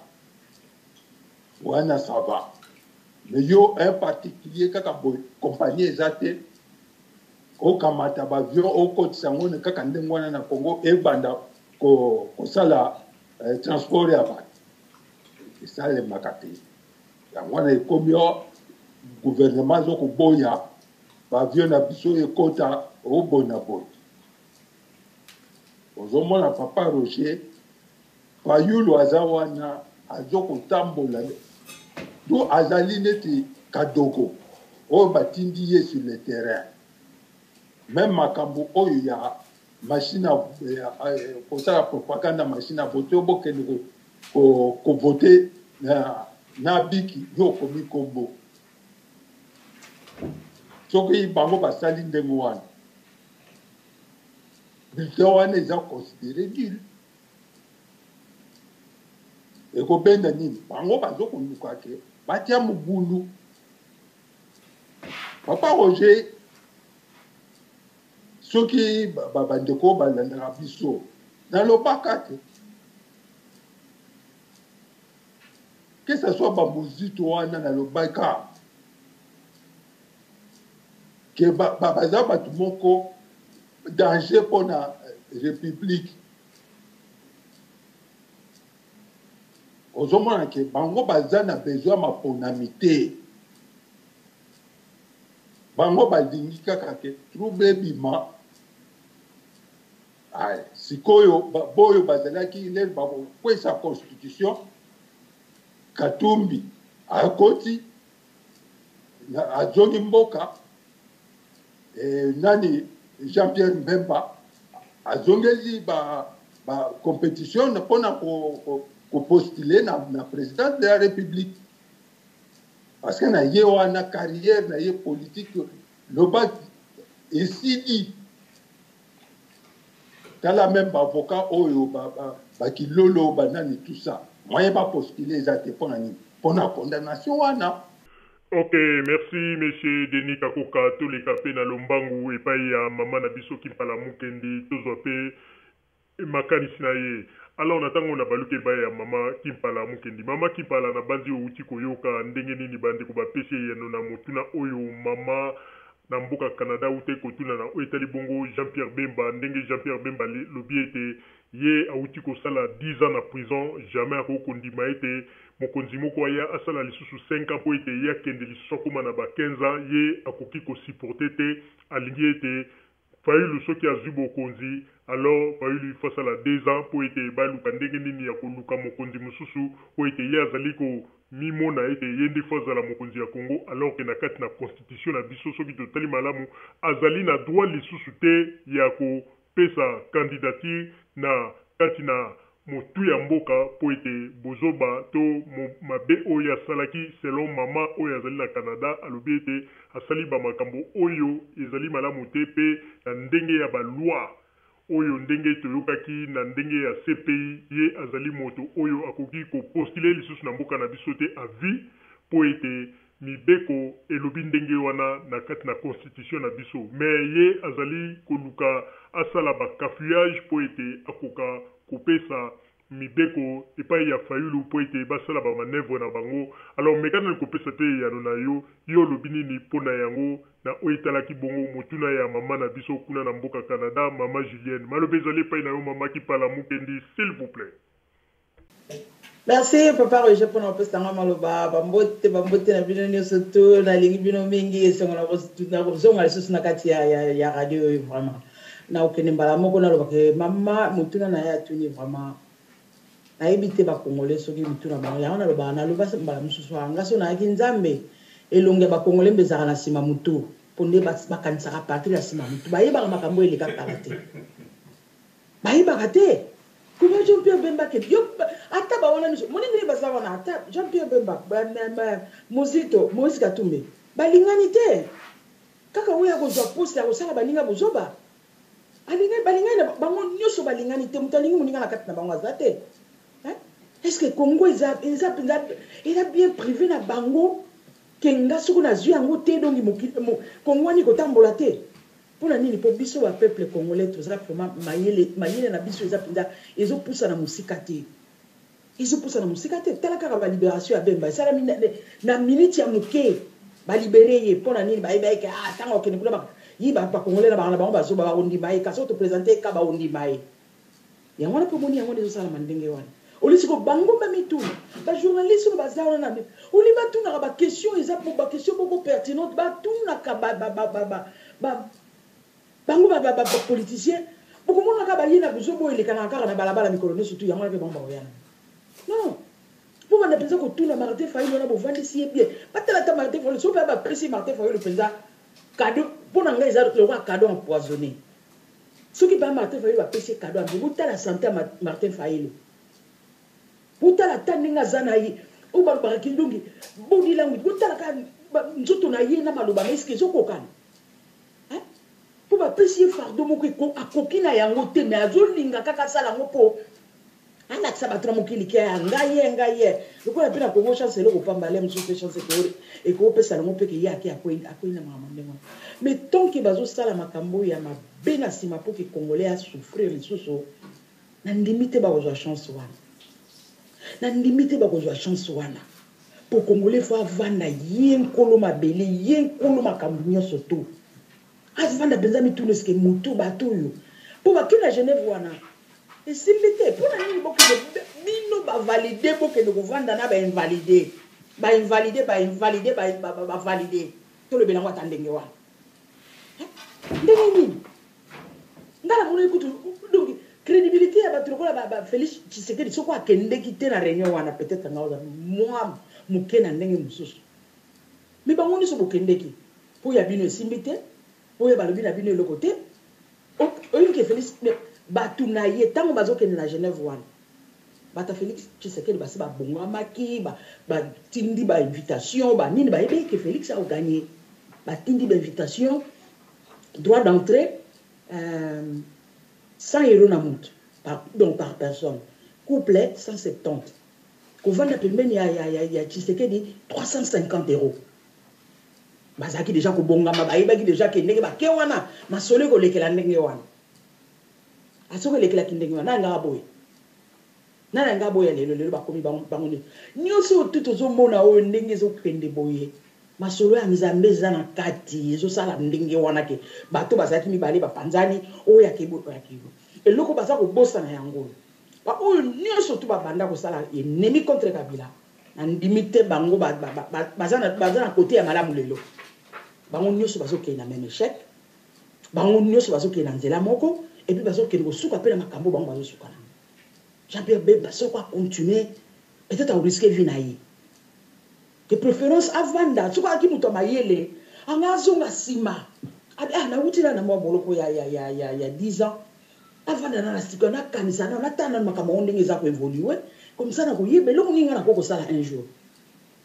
wana ça va mais yo un particulier kaka boye compagnie eza te okamata bavion okotisa yango kaka ndenge wana na congo ebanda kosala eh, transport ya bato esalemaka te yango wana ekomi o gouvernement azo koboya bavion na biso ekota oboye na boye ozomona papa roger Fayulu aza wana azo kotambola to azali neti kadogo oyo batindi ye sur le terrain meme makambo oyo ya machine kosala propagande machine à voter bokende kovote na, na biki yo okomi kombo soki bango basali ndenge wana bulletin wana eza considere nul ekobenda nini bango bazo koluka ke batia mobulu papa roger soki bandeko balandaka biso nalobaka te que ce soit bamozito wana nalobaka ke baza bato moko danger mpo na republique ozomona ke bango baza na besoin ya maponami te bango balingi kaka ke trouble ebima sikoyo boyo bazalaki lelo bakokwesa constitution katumbi akoti azongi mboka eh, nani jean pierre mbemba azongeli ba, ba competition mpona kopostule ko, ko na, na présidence de la république parce que na ye wana carrière na ye politique loba esili tala meme baavocat oyo bakilolo ba, ba banani tout ça moyen bapostule eza te mpo na nini mpo na condamnation wana. Ok merci monsieur Denis Kakoka toleka pe na lombangu epai ya mama na biso Kimpala Mukendi tozwa pe makanisi na ye. Alors na tango na baluki epai ya mama Kimpala Mukendi. Mama Kimpala nabanzi owuti koyoka ndenge nini ba ndeko bapesi eyano na motuna oyo mama na mboka Canada awutaki kotuna na oyo etali bongo Jean Pierre Bemba ndenge Jean Pierre Bemba alobi ete Ye awuti kosala 10 ans na prison, jamais akoki kondima ete mokonzi moko aya asala lisusu 5 ans po ete ye akende lisusu akoma na ba 15 ans, ye akoki ko supporter te, alingi ete Fayulu soki azui bokonzi alors Fayulu il faut asala 2 ans po ete baluka ndenge nini ya koluka mokonzi mosusu po ete ye azali ko mimona ete ye nde faut azala mokonzi ya Congo alors que na kati na constitution na biso soki totali malamu azali na droit lisusu te ya ko pesa candidature na kati na motu ya mboka mpo ete bozoba to mabe oyo asalaki selon mama oyo azali na Canada alobi ete asali ba makambo oyo ezali malamu te mpe na ndenge ya ba loi oyo ndenge toyokaki na ndenge ya CPI ye azali moto oyo akoki ko postuler lisusu na mboka na biso te à vie mpo ete Mibeko elobi ndenge wana na kati na constitution na biso mais ye azali koluka asala ba cafouillage mpo ete akoka kopesa mibeko epayi ya Fayulu mpo ete basala ba manoeuvres na bango. Alors meka nanu kopesa mpe eyano na yo, yo olobi nini mpo na yango na oyo etalaki bongo motuna ya mama na biso kuna na mboka Canada, mama Julienne. Maloba ezali epayi na yo mama Kipala Mukendi s'il vous plait. Merci papa Roger pona kopesa nga maloba bambote bambote na bino nyonso to nalingi bino mingi esengo na kozonga lisusu na kati ya, ya, ya radio oyo vraiment nakokende mbala moko naloba ke mama motuna na ye atuni vraiment nayebi te bakongole soki mituna bango yango nalobaka naloba mbala mosusu ah, nga so nayaki nzambe elongi ya bakongole mbe ezalaka na nsima motu mpo nde bakanisaka partir ya nsima motu bayebaka makambo eleka kala te Bayebaka te. Comment Jean Pierre Bemba ke yo ata ba wana nyonso moni ndenge baza wana ata Jean Pierre Bemba Mozito Moïse Katumbi balingani te kaka oyo akozwa poste ya kosala baninga bozoba alingani balingani na bango nyonso balingani te moto alingi moninga na kati na bango aza te est ce que Congo eza eza mpenza eza bien privé na bango ke nga soki nazwi yango te dongi Congo wani kotambola te Pona nini po biso ba peuple congolais toza vraiment mayele mayele na biso eza penza ezo pusana musika te ezo pusana musika te tala kaka ba liberation ya Bemba esalami na, na minute ya muke ba libere ye pona nini bayebi ye ke ah tango akende kuna ba yi ba, ba congolais na bango na bango bazoba bakondima ye kasi oto presente ye ka bakondima ye yango wana mpe omoni yango wana ezosalama ndenge wana oli siko bango bamituna ba journaliste oyo baza wana na oli batunaka ba question eza ba question moko pertinente batunaka ba, ba, ba, ba, ba, ba, bango ba, ba, ba, ba politicien bokomona kaka baye na buzoba oyo elekanaka kaka na balabala mikolo nyonso tu yango wana mpe bango bakoya na non mpo banda mpenza kotuna Martin Fayulu wana bovandisi ye bien batala ata Martin Fayulu soki mpe bapesi Martin Fayulu mpenza cadeau mpo na ngai eza lokola cadeau empoisonné Soki ba Martin Fayulu bapesi ye cadeau ya botala sante ya Martin Fayulu. Botala ata ndenge aza na ye. Oyo balobaka kindongi body language botala kaka nzoto na ye na maloba na ye eske ezokokana? Hein? Po bapesi ye fardeau moko akoki na yango te mais azolinga kaka asala yango po alakisa bato na mokili ke ah, ngai ye ngai ye lokola mpe na kongo chance eloko pamba le mosusu mpe chance ekopesa yango mpe ke ye ake akwei na makambo ndenge wana mais tant ke bazosala makambo ya mabe na nsima mpo ke congolais asouffrir lisusu nandimi te bakozwa chance wana nandimi te bakozwa chance wana mpo congolais fo avanda ye nkolo mabele ye nkolo makambo nyonso to Avanda penza mituna eske mutu batu oyo po bake na Genève wana esimbi te pona nini bokende bino ba valide bokende kovanda na ba invalide ba invalide ba invalide ba, ba, ba valide tolobela yango ata ndenge wana ndenge nini nga namonaki kutu donc crédibilité ya bato lokola ba, ba Félix Tshisekedi soko akendeki te na réunion wana peut-être nga oza mwa moke na ndenge mosusu mais bango nyonso bokendeki Po ya bino esimbi te, po ya balobi na bino eloko te. Oyebi ke Felix batu na ye tango bazokende na Genève wana bato ya Felix Tshisekedi basi babongamaki, batindi ba invitation ba nini, bayebi ke Felix ako gagner, batindi ba invitation droit d'entrée euh, 100 euros na mutu par, donc par personne couple 170 kovanda pembeni ya, ya, ya, ya Tshisekedi 350 euros. Bazalaki dejà kobongama, bayebaki dejà ke ndenge bake wana, masolo ekolekela ndenge wana. Ah, soki elekelaki ndenge wana, nani alingaka aboya? Nani alingaka aboya lelo? Lelo bakomi bango, bango nde. Nionso oyo tout tozomona oyo ndenge ezokende boye, masolo ya Nzambe eza na kati, ezosala ndenge wana ke bato bazalaki mibale bapanzani, oyo ake boye, oyo ake boye. Eloko baza kobosana yango oyo. Ba oyo nionso tout babanda kosala ennemi contre Kabila, Na ndimi te bango ba, ba, ba, ba, baza na, baza na cote ya malamu lelo. Bango nioso bazo kende na meme echec. Bango nioso bazo kende na nzela moko et puis bazo kende kosuka pe na makambo bango bazo suka na. Jean-Pierre Bemba soko a continuer peut-être a risquer vie na ye. De préférence avanda soko aki moto ya mayele anga azonga sima. Ah, nawuti na na mwa boloko ya, ya, ya, ya, ya 10 ans. Avanda na na sika nakanisa nano natala nano makambo yango ndenge eza ko evoluer comme ça nakoyeba eloko nini nga nakoki kosala un jour.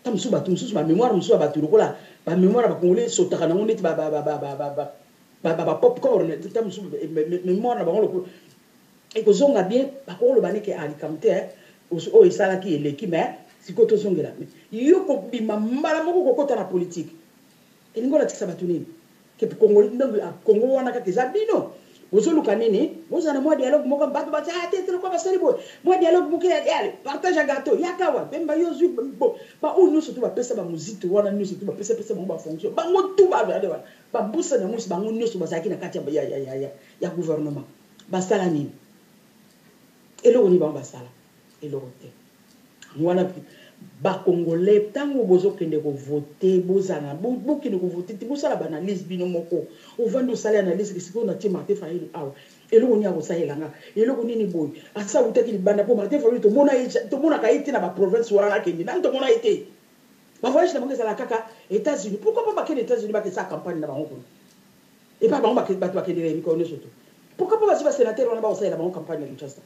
Ta mosusu bato mosusu ba memoire mosusu ya bato lokola ba memoire ya ba congolais esotaka nango neti ba ba ba ba ba ba ba ba popcorn ta mosusu memoire na bango lokola ekozonga bien bakoloba neke ah likambo te oyo esalaki eleki mais sikoyo tozongela yo kobima mbala moko kokota na politique elingi olakisa bato nini? Que Congo ndongo ya Congo wana kaka eza bino bozoluka nini? Bozala na mwa dialogue moko bato ba ah te te lokwa basali boye mwa dialogue moke ya ya partage ya gâteau yaka awa Bemba yo ozui bo ba oyo nyonso tu bapesa ba muzito wana nyonso tu bapesa pesa bango ba fonction bango tu ba wana ba mbusa na mwisi bango nyonso bazalaki na kati ya ya ya ya, ya gouvernement basala nini? Eloko nini bango basala? Eloko te. Yango wana ba congolais tango bozo kende ko voter bozala bokende ko voter te bosala ba analyse bino moko ovandi osali analyse ke sikoyo na tie Martin Fayulu awa eloko nini akosalela nga eloko nini boye asi awutaki libanda po Martin Fayulu tomona ye tomonaka ye te na ba province wana akende nanu tomona ye te ba voyage na bango ezalaka kaka Etats-Unis pourquoi pas bakende Etats-Unis bakesala campagne na bango kuna epa bango bato bakendela mikolo nyonso to pourquoi pas basi ba senateur wana bakosalela bango campagne na Kinshasa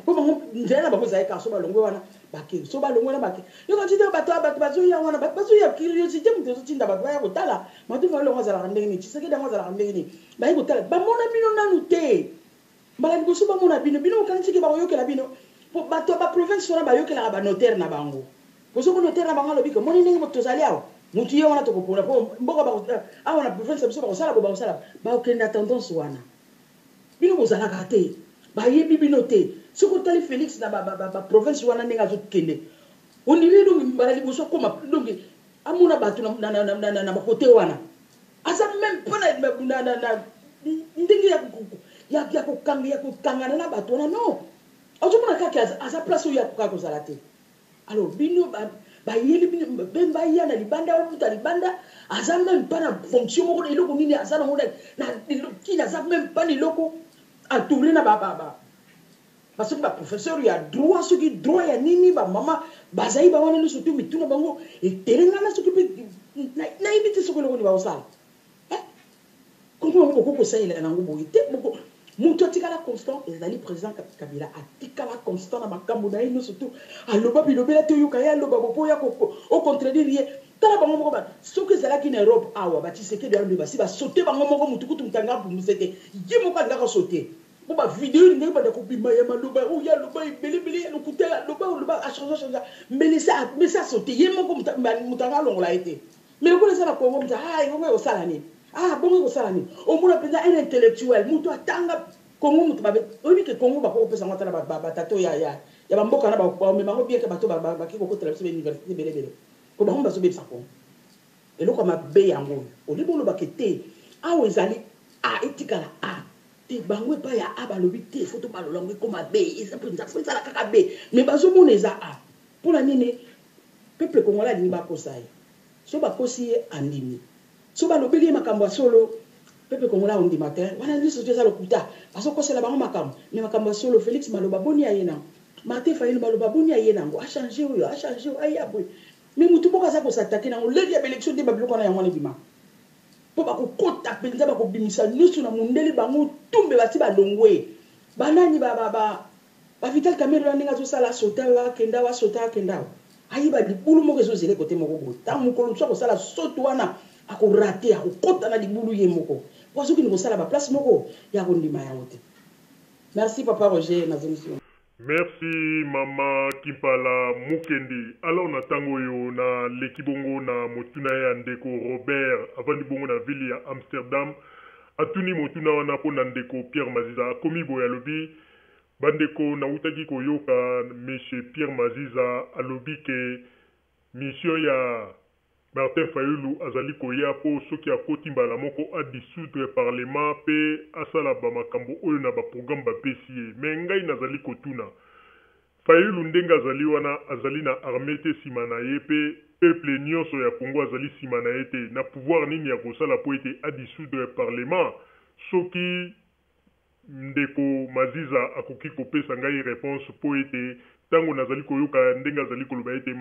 Po bango nzela na bango ezali kaka so balongwe wana bake so balongwe wana bake yoka ntina bato bato bazoya wana bato bazoya curiosité moto ezotinda bato baya kotala matufa elongo azalaka ndenge nini tshisekedi yango azalaka ndenge nini baye kotala bamona bino nanu te mbala liboso bamona bino bino bokanisi ke bakoyokela bino po bato ya baprovince wana bayokelaka banotaire na bango po soki notaire na bango alobi ke omoni ndenge tozali awa motu ye wana tokopona po mboka awa na province ya biso bakosala bo bakosala bakokende na tendance wana Bino bozalaka te bayebi bino te soki otali Felix na ba province wana ndenge azo kende on dirait donc mbala liboso akoma donc amona batu na ba cote wana aza meme pas na na ndenge ya ya kokanga ya kokangana na batu wana non ozomona kaka aza place oyo akoka kozala te. Alors bino ba bayeli bino Bemba aya na libanda awuta libanda aza meme pas na fonction moko na eloko nini aza nango na kini aza meme pas na eloko entoure na ba ba ba ba soki ba professeur ya droit soki droit ya nini ba mama bazali ba wana nyonso to mituna bango etelengana soki mpe nayebi te soki eloko nini bakosala. Eh? Congo yango bokoki kosalela yango boye te. Boko mutu atikala constant ezali president Kabila atikala constant na makambo na ye nyonso tout. Aloba bilobela te oyoka ye aloba bo po oya ko o contredire ye. Tala bango moko ba soki ezalaki na Europe awa ba Tshisekedi wana nde basi ba sauter bango moko mutu kutu mutu alingaka pumbuse te. Ye moko alingaka sauter. Po ba video elingaki banda kobima ya maloba oyo ye aloba ebele ebele ya lokuta aloba aloba a changer changer mbele esi a sauter ye moko mutu alingaka alongola ye te. Mais lokola eza na Congo mutu ah ebongo ekosala nini? Ah bongo ekosala nini? Omona penza un intellectuel mutu atanga Congo mutu ba oyebi ke Congo bakoki kopesa yango ata na ba ba tata oyo ya ya ya ba mboka na ba omema yango bien ke bato ba bake kokotela biso ba universite ebele ebele po bango bazo bebisa Congo. Eloko ya mabe yango oyo au lieu boloba ke te awa ezali A etikala A te bango epai ya A balobi te faut tobalola yango ekoma B eza penza faut ezala kaka B mais bazomona eza A pona nini? Peuple congolais alingi bakosa ye. Soki bakosi ye andimi. Soki balobeli ye makambo ya solo peuple congolais akondima te. Wana nioso eza lokuta. Bazokosela bango makambo. Mais makambo ya solo Felix maloba boni aye nango. Martin Fayulu maloba boni aye nango. A changer oyo, a changer oyo, aya boye. Mais mutu moko aza ko s'attaquer nango. L'heure ya ba election nde ba biloko wana yango wana ebimaka. Po bakokota penza bakobimisa nioso na mundele bango tout mbe basi balongwe. Banani ba ba ba Ba vital kamerhe wana ndenge azo sala asauter awa akende awa asauter akende awa ayeba libulu moko ezo zela ye cote moko boye tango mukolo mosusu akosala saute wana ako rate akokota na libulu ye moko po azokende kosala ba place moko ya kondima yango te merci papa Roger nazongisi yo. Merci mama Kimpala Mukendi. Alors na tango oyo na leki bongo na motuna ya ndeko Robert avandi bongo na ville ya Amsterdam. Atuni motuna wana mpo na ndeko Pierre Maziza. Akomi boye alobi, Bandeko nawutaki koyoka monsieur Pierre Maziza alobi ke mission ya Martin Fayulu azali koya po soki akoti mbala moko a dissoudre parlement pe asala ba makambo oyo na ba programme ba pesi ye. Mais ngai nazali kotuna, Fayulu ndenge azali wana azali na armee te sima na ye pe peuple nionso ya Congo azali sima na ye te, na pouvoir nini akosala po ete a dissoudre parlement? Soki Ndeko Maziza akoki kopesa ngai reponse mpo ete tango nazali koyoka ndenge azali koloba ete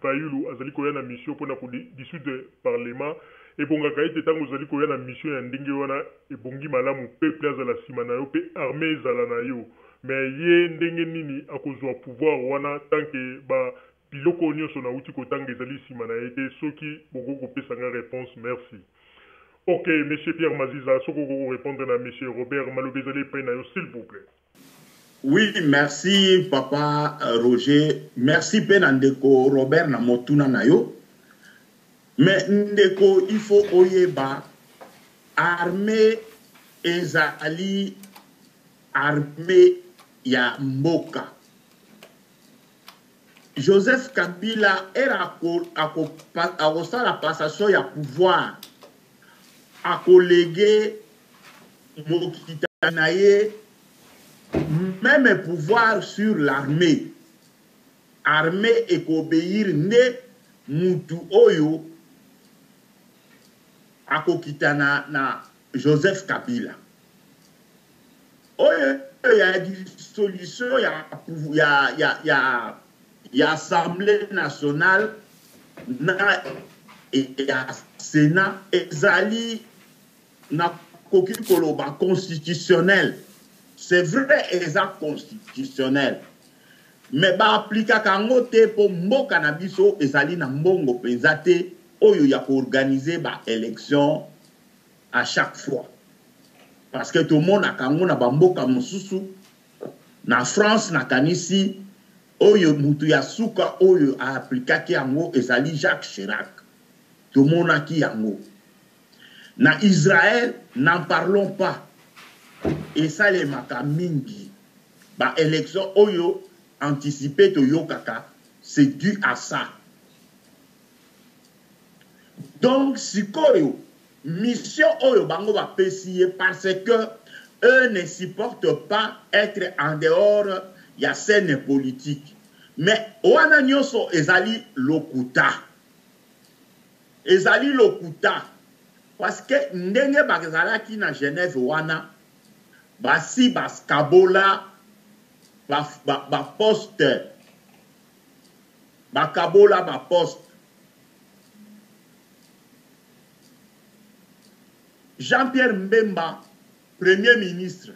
Fayulu azali koya na mission mpo na ko dissoudre parlement, ebongaka ete tango ozali koya na mission ya ndenge wana ebongi malamu peuple azala sima na yo mpe armee ezala na yo mais ye ndenge nini akozua pouvoir wana tant que ba biloko oyo nionso nawuti kotanga ezali sima na ye te soki bokoki kopesa ngai reponse merci. Ok monsieur Pierre Maziza soki okoki ko repondre na monsieur Robert maloba ezali epayi na yo s'il vous plait. Oui merci papa Roger merci pe na ndeko Robert na motuna na yo mais ndeko il faut oyeba armee ezali armee ya mboka Joseph Kabila heure ako ako akosala passation ya pouvoir ako leguer mokitani na ye meme pouvoir sur l'armee. Armee eko obeir nde mutu oyo akokitana na Joseph Kabila. Oyo ya dissolution ya, ya, ya, ya, ya Assemblée nationale na ya Sénat ezali nakoki koloba constitutionnel. C'est vrai eza constitutionnel mais ba aplikaka yango te mpo mboka na biso ezali na mbongo mpenza te oyo ya koorganize ba élection à chaque fois parce que tomonaka yango na bamboka mosusu na France nakanisi oyo mutu ya suka oyo aaplikaki yango ezali Jacques Chirac tomonaki yango na Israël n'en parlons pas esalemaka mingi ba élection oyo anticipe toyokaka c'est dû à ça Donc sikoyo mission oyo bango bapesi ye parce que eux ne supportent pas être en dehors ya scène politique mais wana nyoso ezali lokuta ezali lokuta parce que ndenge bazalaki na Genève wana basi baskabola ba, ba, ba poste bakabola ba poste Jean-Pierre Mbemba premier ministre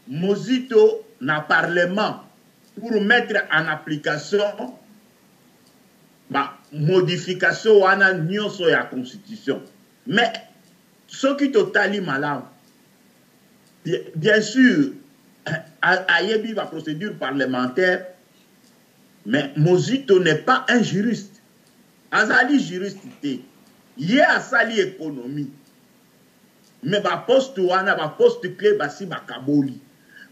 Mozito na parlement pour mettre en application ba modification wana nyonso ya constitution mais soki totali malamu bien sûr ayebi ba procédure parlementaire mais Mozito n'est pas un juriste azali juriste te ye asali économie mais ba poste wana ba poste clé basi bakaboli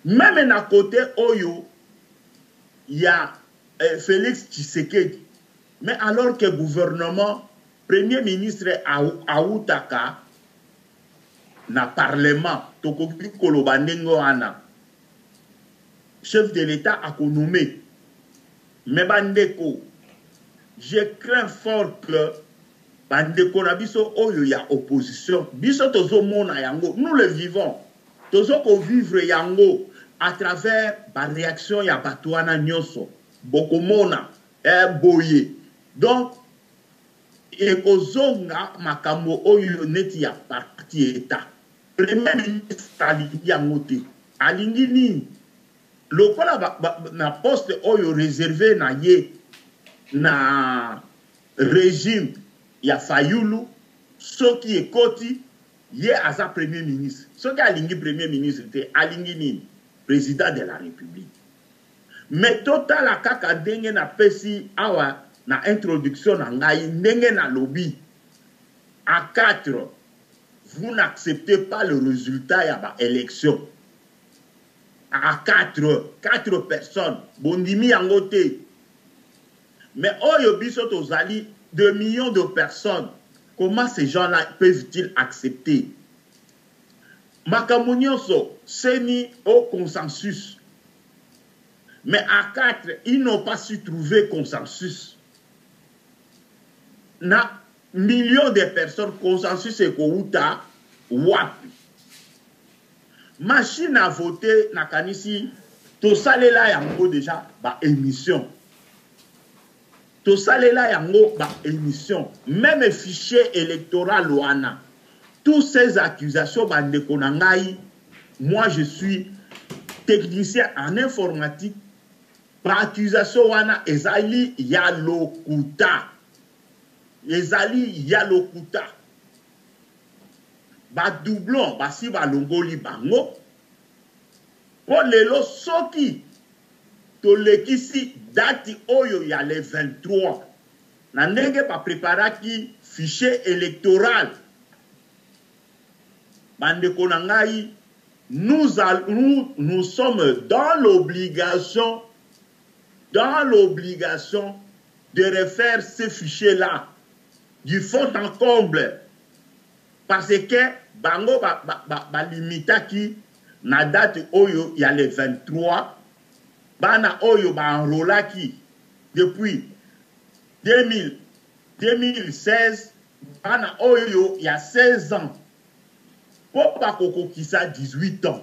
meme na côté oyo ya eh, Félix Tshisekedi mais alors que gouvernement premier ministre awutaka na parlement tokoki koloba ndenge wana chef de l'etat akonome mais bandeko je crains fort que bandeko na biso oyo ya opposition biso tozomona yango nous le vivons tozo kovivre yango à travers baréaction ya bato wana nyonso bokomona eh, boye donc Ekozonga makambo oyo neti ya parti etat. Premier ministre alingi yango te. Alingi nini? Lokola ba, ba, na poste oyo reserve na ye na regime ya Fayulu soki ekoti ye aza premier ministre. Soki alingi premier ministre te, alingi nini? President de la Republique. Mais totala kaka ndenge napesi awa na introduction na ngai ndenge nalobi à 4 vous n'acceptez pas le résultat ya ba élections à 4 4 personnes bondimi yango te mais oyo biso tozali de millions de personnes comment ces gens-là peuvent-ils accepter Makambo nionso ceni au consensus mais à 4 ils n'ont pas su trouver consensus na millions de personnes consensus ekowuta wapi? Machine à voter nakanisi tosalela yango dejà ba emission Tosalela yango ba emissions meme fichier electoral wana tous ces accusations ba ndeko na ngai moi je suis technicien en informatique ba accusations wana ezali ya lokuta ezali ya lokuta ba doublons basi balongoli bango po lelo soki Tolekisi date oyo ya le 23 na ndenge ba preparaki fichier electoral. Ba ndeko na ngai, nous, nous, nous sommes dans l'obligation, dans l'obligation de refaire ce fichier-là du fond en comble parce que bango ba, ba, ba, ba limitaki na date oyo ya le 23 bana oyo ba enrolaki depuis 2000, 2016 bana oyo ya 16 ans mpo bakokokisa 18 ans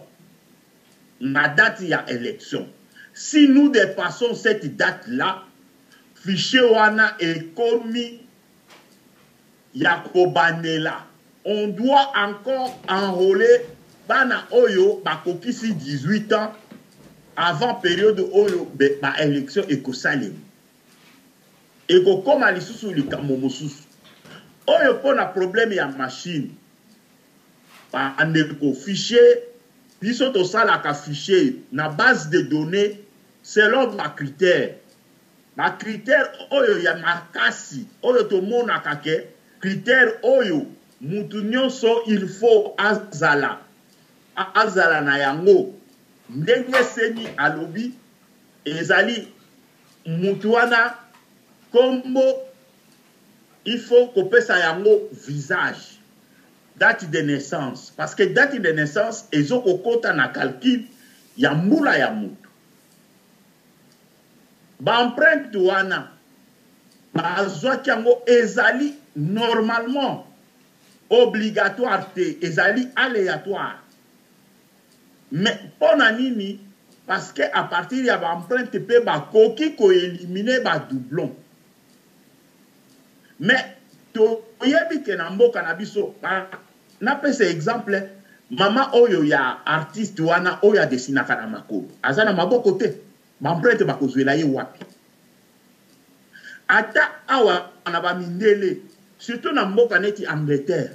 na date ya election. Si nous dépassons cette date là, fichier wana ekomi ya kobandela on doit encore enroler bana oyo bakokisi 18 ans avant periode oyo ba election ekosalema. Ekokoma lisusu likambo mosusu oyo mpo na problème ya machine. Bandeko, fichier biso tosalaka fichier na base de données selon ba critères. Ba critères oyo ya makasi oyo tomonaka ke critère oyo mutu nionso il faut azala azala na yango ndenge ceni alobi ezali mutu wana kombo il faut kopesa yango visage date de naissance parce que date de naissance ezo kokota na calcul ya mbula ya mutu. Ba empreintes wana bazwaki yango ezali normalement obligatoire te, ezali aleatoire. Mais pona nini? Parce que à partir ya ba empreintes pe bakoki ko eliminer ba doublons. Mais toyebi ke na mboka na biso, napesa exemple mama oyo ya artiste wana oyo adesinaka na makolo aza na maboko te. Ba empreinte bakozuela ye wapi? Ata awa na ba mindele surtout na mboka neti Angleterre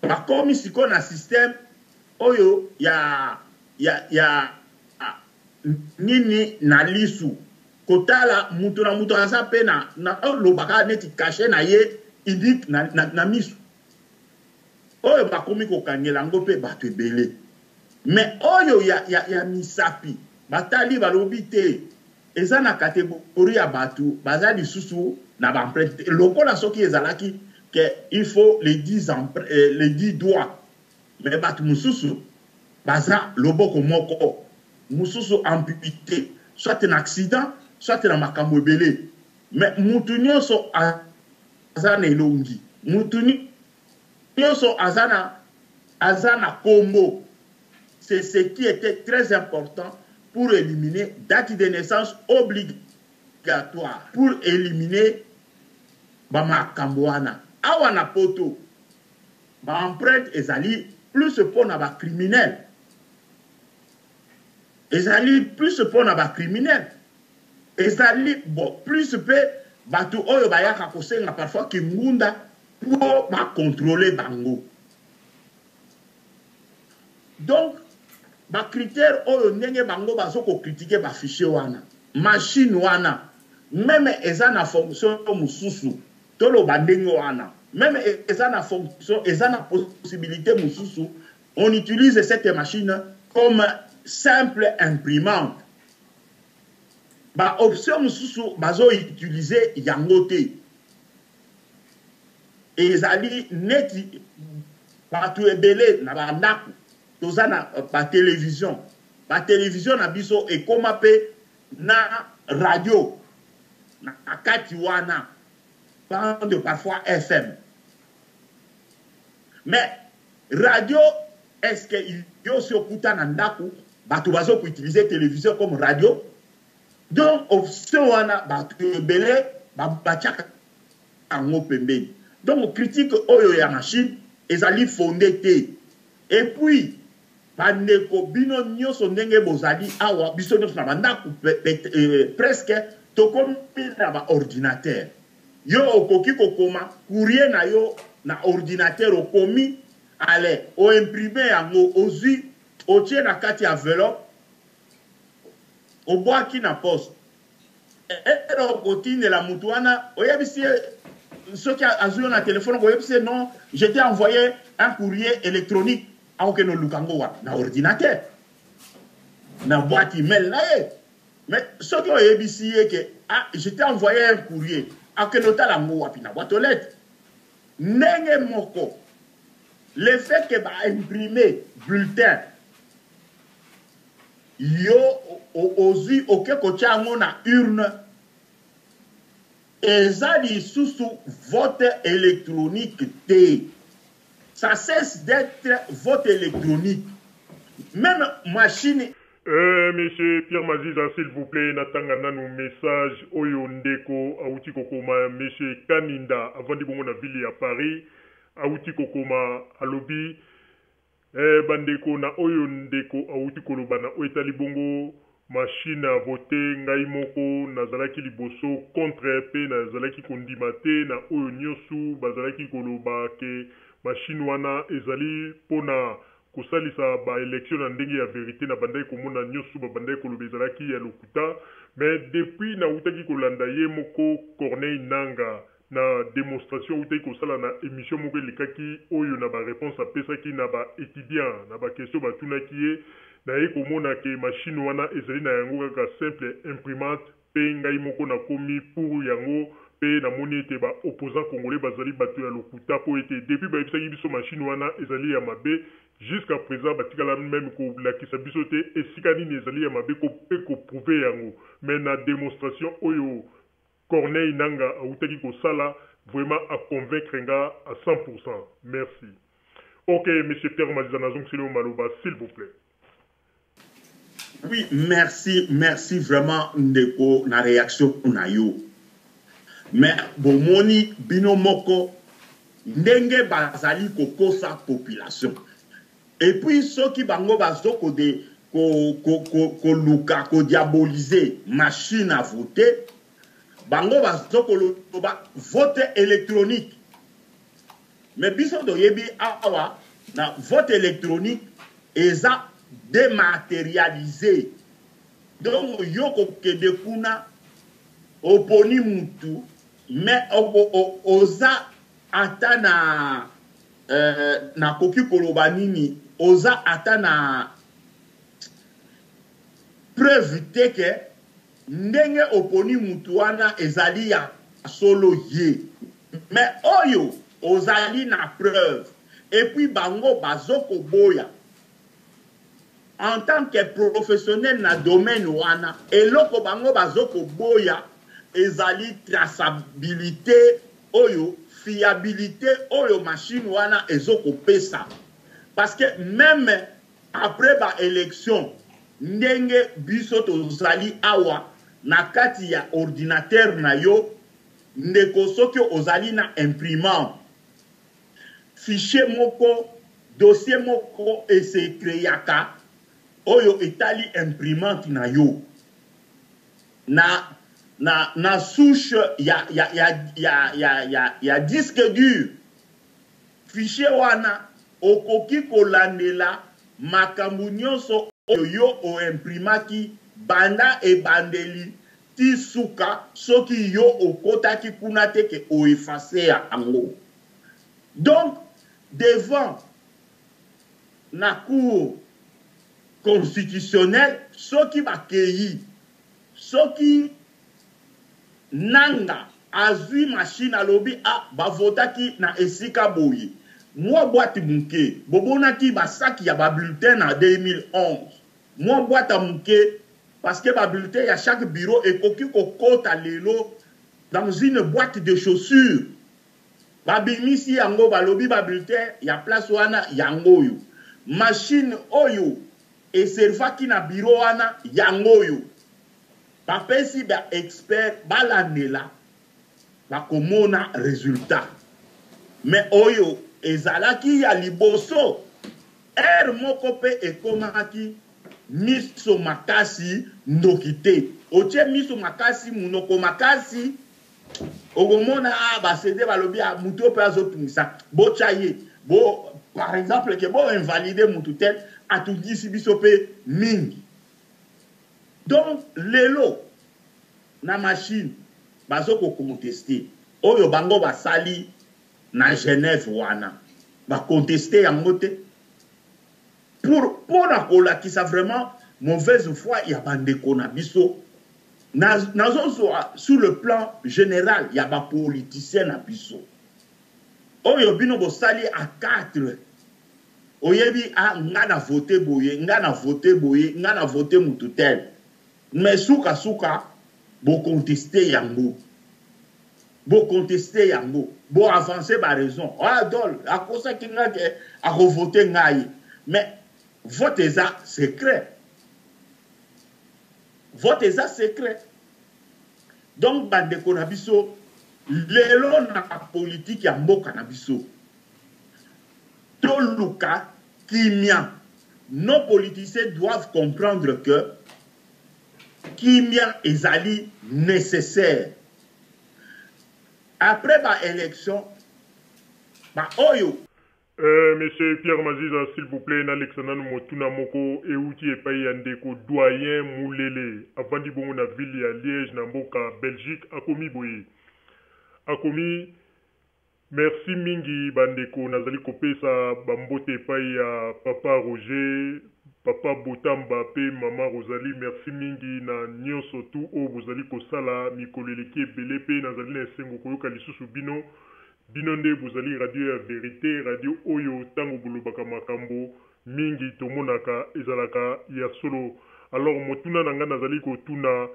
bakomi sikoyo na système oyo ya ya ya nini na lisu kotala mutu na mutu aza pe na na lobaka neti cachet na ye unique na, na, na misu oyo bakomi kokangela yango pe bato ebele. Mais oyo ya, ya, ya misapi batali balobi te eza na categorie ya batu baza lisusu na ba empreinte te lokola soki ezalaki que il faut les 10 eh, les 10 doigts mais batu mosusu baza loboko moko mosusu amputé soit na accident soit na makambo ebele mais mutu nyonso aza na elongi mutu Nioso aza na aza na kombo c'est ce qui etait très important pour eliminer date de naissance obligatoire pour eliminer ba makambo wana awa na poto ba empreinte ezali plus pona ba criminel ezali plus pona ba criminel ezali bon plus pe bato oyo bayaka kosenga parfois kingunda po ba controler bango donc Ba critères oyo ndenge bango bazo ko critiquer ba fichiers wana, machine wana meme eza na fonction mosusu, toloba ndenge wana, meme eza na fonction, eza na possibilite mosusu, on utilise cette machine comme simple imprimante. Ba options mosusu bazo utiliser yango te. Ezali neti bato ebele na ba ndako toza na ba television, ba television na biso ekoma pe na radio na kati wana, bande parfois FM. Mais radio, est-ce que yo osi okuta na ndako bato bazo ko utiliser television comme radio? Donc option wana bato ebele batiaka yango pembeni. Donc critique oyo ya machine ezali fonde te. Et puis ba ndeko bino nioso ndenge bozali awa biso nioso na ba ndaku presque tokomi na ba ordinateur. Yo okoki kokoma courrier na yo na ordinateur okomi allez o imprimer yango ozui otie na kati ya enveloppe obwaki na poste. Ero okotindela mutu wana oyebisi ye soki azwi yo na telefone okoyebisi ye non je t'ai envoyé un courrier électronique akokende oluka yango wapi na ordinateur na boîte email na ye mais soki oyebisi ye ke ah, je t'ai envoyé un courrier akende otala yango wapi na boîte aux lettres ndenge moko le fait que ba imprimer bulletin Yo ozui oke kotia yango na urne eza lisusu vote electronique te ça cesse d'etre vote electronique meme machine Euh, monsieur Pierre Maziza, s'il vous plaît, natanga nanu message oyo ndeko awuti kokoma monsieur Kaninda avandi bongo na ville ya Paris awuti kokoma alobi Eh ba ndeko na oyo ndeko awuti koloba na oyo etali bongo machine à voter ngai moko nazalaki liboso contre pe nazalaki kondima te na oyo niosu bazalaki koloba ke machine wana ezali pona kosalisa ba election na ndenge ya verite na bandaki komona niosu babandaki koloba ezalaki ya lokuta mais depuis nawutaki kolanda ye moko Corneille Nanga Na demonstration awutaki kosala na emission moko elekaki oyo na ba reponses apesaki na ba etudiants na ba questions batunaki ye, naye komona que machine wana ezali na yango kaka simple imprimante pe ngai moko nakomi pour yango pe namoni ete ba opposants congolais bazali batu ya lokuta po ete depuis bayebisaki biso machine wana ezali ya mabe jusqu'à present batikala meme kolakisa biso te esika nini ezali ya mabe pe ko prouver yango mais na demonstration oyo Corneille Nanga awutaki kosala vraiment a convaincre nga à 100% merci ok monsieur Pierre Maziza nazongiseli yo maloba s'il vous plait. Oui merci merci vraiment ndeko na reaction na yo mais bomoni bino moko ndenge bazali kokosa population Et puis soki bango bazo ko de ko ko ko koluka ko diaboliser machine à voter, bango bazo koloba vote électronique. Mais biso toyebi awa na vote électronique eza dématérialisé. Donc yo kokende kuna oponi mutu mais oza ata na Euh, nakoki koloba nini oza ata na preuve te ke ndenge oponi mutu wana ezali ya solo ye mais oyo ozali na preuve et puis bango bazo koboya en tant que professionnel na domaine wana eloko bango bazo koboya ezali traçabilite oyo fiabilite oyo machine wana ezo kopesa parce que meme après ba election ndenge biso tozali awa na kati ya ordinateur na yo ndeko soki ozali na imprimante fichier moko dossier moko e se creaka oyo etali imprimante na yo na na na souche ya ya ya ya ya ya, ya disque dur fichier wana okoki kolandela makambo nyonso. Oyo yo o imprimaki banda ebandeli ti suka soki yo okotaki kuna te ke o effacer yango donc devant na cour constitutionnelle soki bakeyi soki Nanga azui machine alobi ah ba votaki na esika boye mua boite muke bobonaki ba sac ya ba bulletin na 2011 mua boite ya muke parce que ba bulletin ya chaque bureau ekoki kokota lelo dans une boite de chaussures babimisi yango balobi ba bulletin ya place wana yango oyo machine oyo eservaki na bureau wana yango oyo Bapesi ba experts balandela bakomona resultat mais oyo ezalaki ya liboso heure moko pe ekomaki miso makasi ndoki te otie miso makasi munoko makasi okomona ah, ba cede balobi ah, mutu oyo pe azotungisa botya ye bo par exemple ke bo invalide mutu tel atungisi biso pe mingi Donc lelo na machine bazo ko contester oyo bango basali na Genève wana ba contester yango te pour pona kolakisa vraiment mauvaise foi ya bandeko na biso nazozwa sur le plan général ya ba politiciens na biso oyo bino bosali à 4 Oyebi ah nga na vote boye nga na vote boye nga na vote mutu tel mais suka suka bo contester yango bo contester yango bo avancer ba raison ah dol akosaki nga ke ako vote ngai mais vote eza secret vote eza secret donc bandeko na biso lelo na politike ya mboka na biso Toluka kimia. Nos politiciens doivent comprendre que kimia ezali necessaire. Après ba elections, ba oyo. Euh, monsieur Pierre Maziza, s'il vous plait, nalekisa nanu motuna moko euti epai ya ndeko Doyen Mulele, avandi bongo na ville ya Liège na mboka Belgique, akomi boye. Akomi Merci mingi ba ndeko nazali kopesa ba mbote epayi ya papa Roger, papa Botamba pe maman Rosalie merci mingi na nionso tout oyo bozali kosala mikolo eleki ebele pe nazali na esengo koyoka lisusu bino, bino nde bozali radio ya verite radio oyo tango bolobaka makambo mingi tomonaka ezalaka ya solo alors motuna na ngai nazali kotuna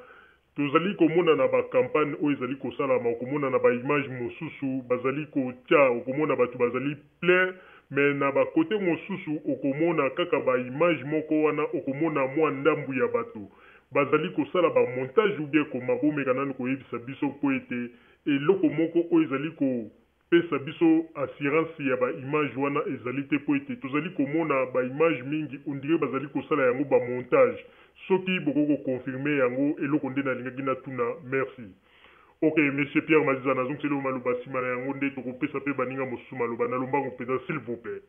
Tozali komona na ba campagne oyo ezali kosalama okomona na ba image mosusu bazali kotia okomona batu bazali plein mais na ba cote mosusu okomona kaka ba image moko wana okomona mua ndambu ya batu bazali kosala ba montage ou bien koma bomeka nanu koyebisa biso po ete eloko moko oyo ezali ko Pesa biso assurance ya ba images wana ezali te po ete tozali komona ba images mingi on dirait bazali kosala yango ba montage soki bokoki ko confirmer yango eloko nde nalingaki natuna merci. Ok monsieur Pierre Maziza nazongiseli yo maloba sima na yango nde tokopesa pe baninga mosusu maloba na lombangu penza s'il vous plait.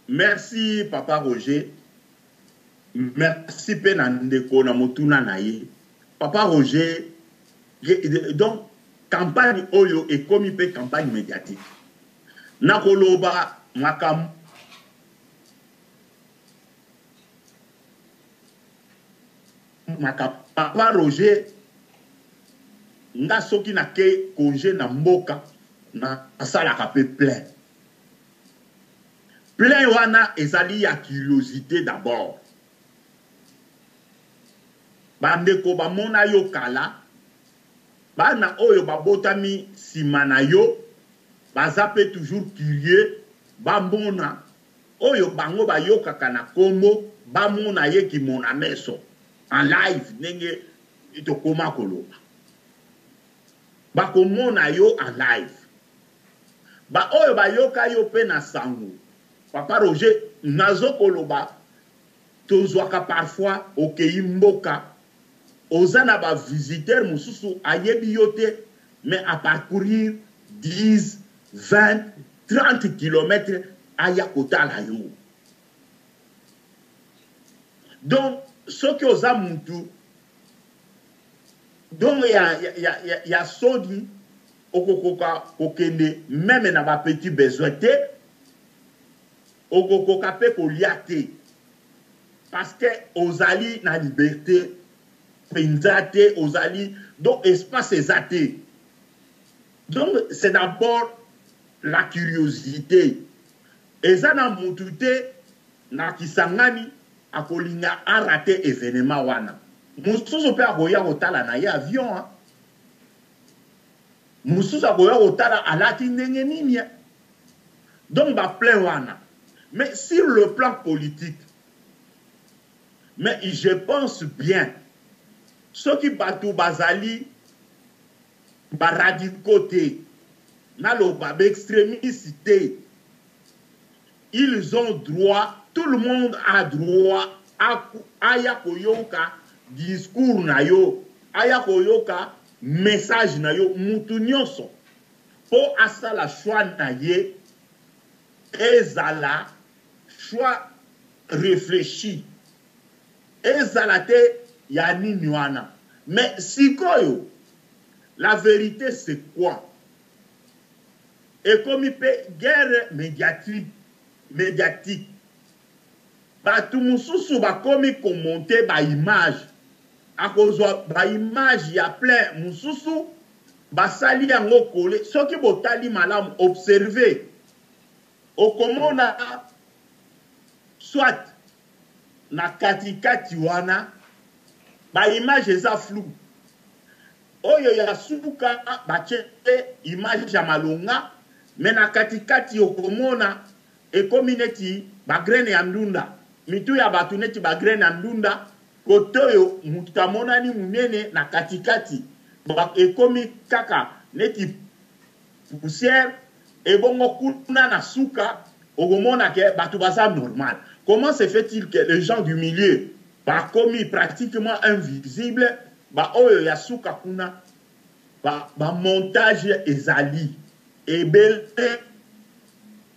Merci papa Roger merci pe na ndeko na motuna na ye papa Roger donc campagne oyo ekomi pe campagne mediatique nakoloba makambo makambo papa Roger nga soki nake congé na mboka nasalaka pe plein Plein wana ezali ya curiosite d'abord. Ba ndeko bamona yo kala, bana oyo babotami sima na yo baza pe toujours curieux bamona oyo bango bayokaka na kombo bamona ye kimona meso en live ndenge tokoma koloba. Bakomona yo en live. Ba oyo ba yoka yo pe na sango papa Roger nazo koloba tozwaka parfois okeyi mboka oza na ba visiteurs mosusu ayebi yo te mais a parcourir 10, 20, 30 kilomètres aya kotala yo. Donc soki oza mutu donc ya, ya, ya, ya soni okokoka kokende meme na ba petit besoin te, okokoka pe kolia te parce que ozali na liberte penza te, ozali donc espace eza te. Donc c'est d'abord la curiosité. Eza na mutu te na Kisangani akolinga a rater evenement wana. Mususu pe akoya kotala na ye avion hein. Mususu akoya kotala alati ndenge nini hein. Donc ba plein wana. Mais sur le plan politique, mais je pense bien soki batu bazali ba radicaux te, naloba ba extremistes te, ils ont droit, tout le monde a droit aya koyoka discours na yo, aya koyoka message na yo, mutu nyonso po asala choix na ye ezala choix reflechi, ezala te ya nini wana. Mais sikoyo la verite c'est quoi? Ekomi pe guerre mediatique, mediatique. Batu mususu bakomi ko monter ba images, akozwa ba images ya plein mususu basali yango coller. Soki botali malamu, observer, okomona soit na kati kati wana ba images eza flou. Oyo ya suka batie image ya malonga mais na kati kati okomona ekomi neti ba graine ya ndunda, mitu ya batu neti ba graine ya ndunda, kote oyo mutu amonani munene na kati kati ekomi kaka neti poussière, ebongo kuna na suka okomona ke batu baza normal. Comment se fait-il que les gens du milieu bakomi pratiquement invisible, ba oyo ya suka kuna ba, ba montage ezali ebele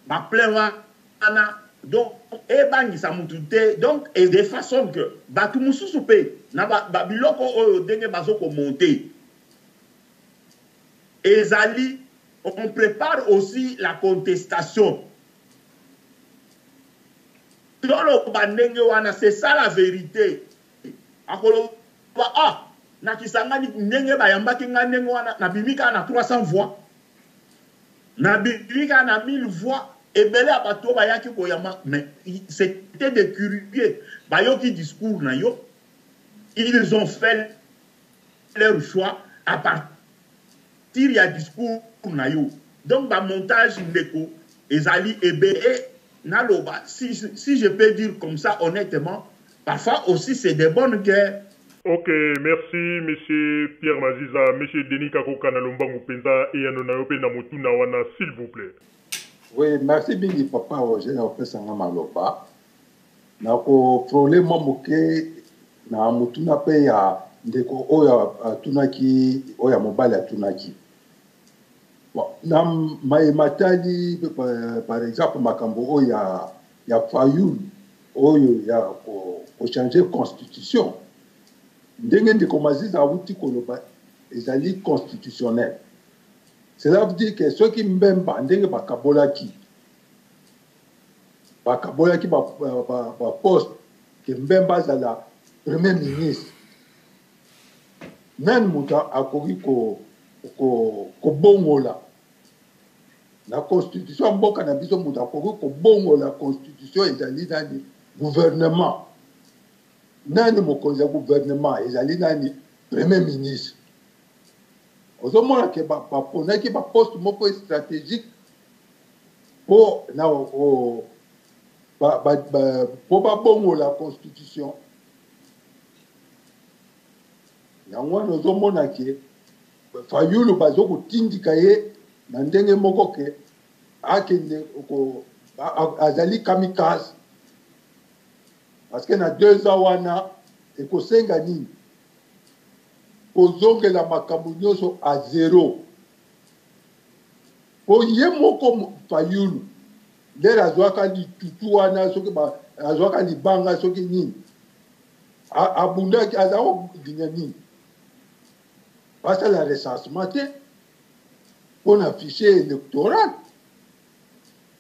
ba plein wana, donc ebangisa mutu te, donc et de façon que batu mususu pe na ba, ba biloko oyo ndenge bazo ko monter ezali, on prépare aussi la contestation. Toloba ndenge wana, c'est ça la verite. Akoloba ah na Kisangani ndenge bayambaki nga ndenge wana nabimi kaka na 300 voix, nabimi kaka na 1000 voix. Ebele ya bato oyo bayaki koyamba, mais c'était des curieux, bayoki discours na yo, ils ont fait leur choix à partir ya discours na yo. Donc ba montage ndeko ezali ebele. Naloba, si, si je peux dire comme ça honnêtement, parfois aussi c'est des bonnes guerres. Ok, merci monsieur Pierre Maziza. Monsieur Denis Kakoka na lombangu penza eyano na yo pe na motuna wana s'il vous plaît. Oui, merci mingi papa Roger na kopesa nga maloba. Na ko frôler mwa moke na motuna pe ya ndeko oyo atunaki, oyo ya mobali atunaki. Bon, na maye matali par exemple makambo oyo ya, ya Fayulu oyo ya ko, ko changer constitution, ndenge ndeko Maziza awuti koloba ezali constitutionnel. Cela veut dire que soki Mbemba ndenge bakabolaki, bakabolaki ba, ba, ba, ba poste que Mbemba azala premier ministre, nani moto akoki ko, ko, kobongola na constitution ya mboka na biso? Moto akoki kobongola constitution ezali nani? Gouvernement. Nani mokonzi ya gouvernement? Ezali nani? Premier ministre. Ozomona ke baponaki ba baposte moko stratégique mpo na o, ba, ba, ba, mpo babongola constitution. Yango wana ozomona ke Fayulu bazo kotindika ye na ndenge moko ke akende ko, azali kamikaze, parce que na 2 ans wana ekosenga nini? Kozongela makambo nyonso a zero. Po ye moko Fayulu ndenge azwaka litutu wana, soki azwaka libanga soki nini. Abundaki, aza kolinga nini? Basala recensement te mpo na fichier électoral.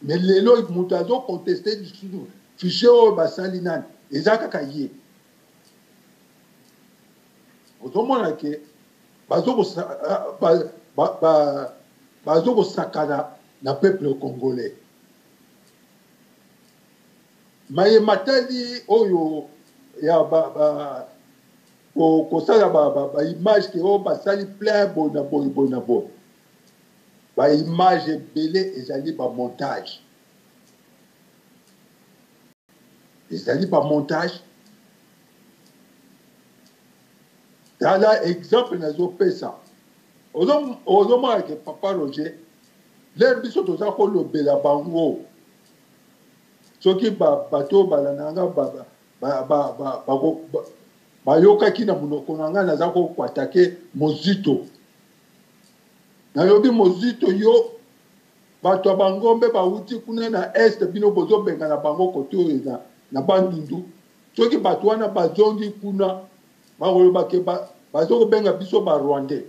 Mais lelo moto azo contester lisusu fichier oyo basali nani? Eza kaka ye. Ozomona ke bazo kosakana na peuple congolais. Maye matali oyo ya ba, ba kosala ba, ba, ba image ke oyo basali plein boye na boye boye na boye, ba image ebele ezali ba montage, ezali ba montage. Tala exemple nazopesa, ozomona ke papa Roger, lere biso toza kolobela bango, soki bato oyo balanda nga bayokaki na monoko na ngai naza kokwatake Mozito, nalobi Mozito, yo bato ya bangombe bawuti kuna na est, bino bozobengana bango kote oyo na, na Bandundu. Soki bato wana bazongi kuna, bakoloba ke bazokobenga biso ba rwandais.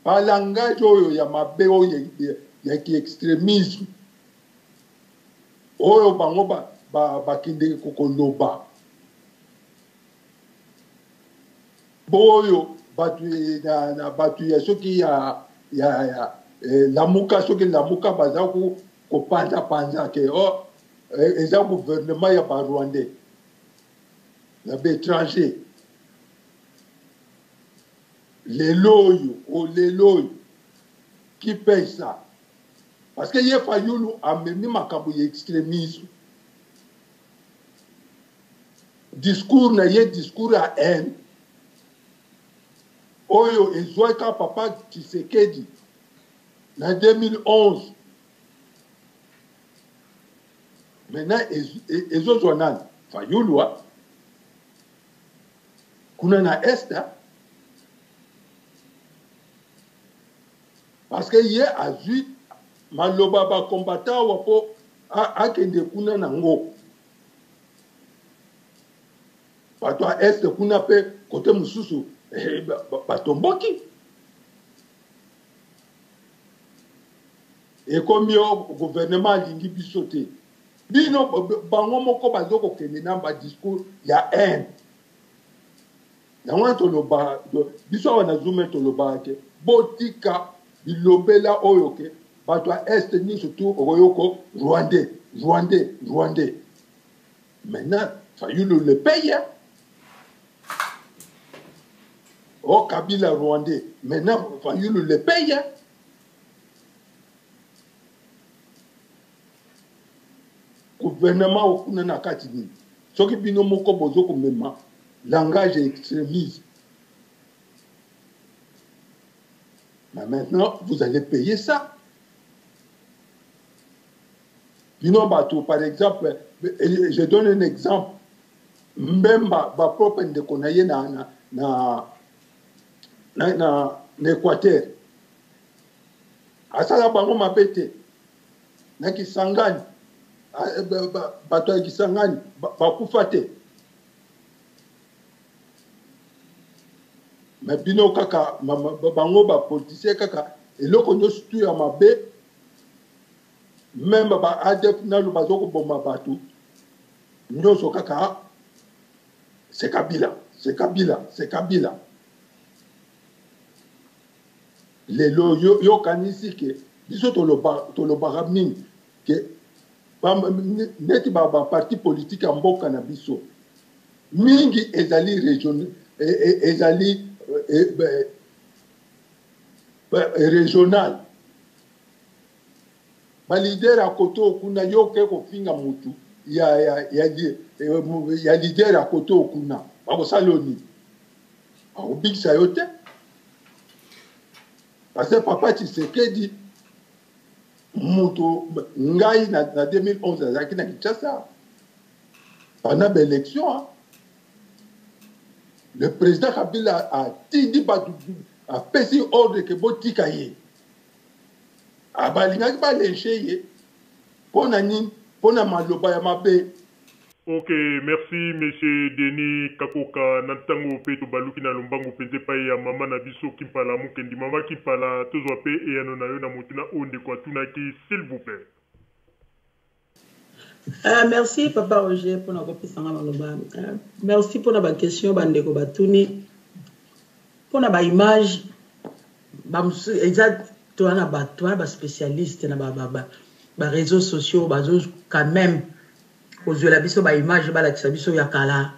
Balangage oyo ya mabe oyo ya ki extremisme oyo bango bakendeke ba, ba koloba boyo bato na, na bato ya soki ya, ya, ya eh, lamuka, soki lamuka baza kopanza panza ke oh, eh, eza gouvernement ya ba rwandais ya ba étranger. Lelo oyo o lelo oyo qui paye ça? Parce que ye Fayulu amemi makambo ya extremisme, discours na ye discours ya haine oyo ezwaka papa Tshisekedi na 2011. Maintenant ezozwa nani? Fayulu kuna na est, parce que ye azwi maloba ba combattant awa mpo akende kuna nango bato ya est kuna mpe kote mosusu eh, batomboki. Ekomi yo gouvernement alingi biso te, bino bango moko bazo kokende na ba discours ya haine. Yango wana toloba biso awa na Zume, tolobaka ke botika bilobela oyo ke bato ya est nyonso tu okoyoko rwandais, rwandais, rwandais. Maintenant Fayulu le paye. Oh, Kabila rwandais, maintenant Fayulu le paye. Gouvernement okuna na kati nini soki bino moko bozo komema langage ya extremisme? Mais maintenant vous allez payer ça. Bino bato, par exemple, je donne un exemple, Mbemba, bapropre ndeko na ye na, na, na, na, na, na Équateur, asala bango mabe te na Kisangani, bato ya Kisangani bakufa te. Me bino kaka bango bapoliticien, kaka eloko nyonso tu ya mabe, meme ba ADF nano bazo koboma bato nyonso, kaka c'est Kabila, c'est Kabila, c'est Kabila. Lelo yo yokanisi ke biso tolobaka mingi ke neti baparti politique ya mboka na biso mingi ezali region, ezali regional. Balider ya kote oyo kuna, yo oke kofinga mutu ya, ya, ya, ya leader ya kote oyo kuna, bakosala yo nini? Bakobikisa yo te. Parce que papa Tshisekedi moto ngai na, na 2011 azalaki na Kinshasa pendant baélection. Le président Kabila atindi bato, apesi ordre ke botika ye. Balingaki balenche ye mpo na nini? Mpo na maloba ya mabe. Ok, merci monsieur Denis Kakoka. Na ntango mpe tobaluki na lombangu mpenza epai ya mama na biso Kimpala Mukendi. Mama Kimpala, tozwa mpe eyano na yo na motuna oyo ndeko atunaki, s'il vous plait. Ah, merci papa Roger mpona kopesa nga maloba. Ah, merci mpona ba question bandeko batuni mpona ba image bamosusu eza toa na bato wana ba spécialiste na ba, ba, ba, ba réseaux sociaux bazo quand même kozwela biso ba image balakisa biso ya kala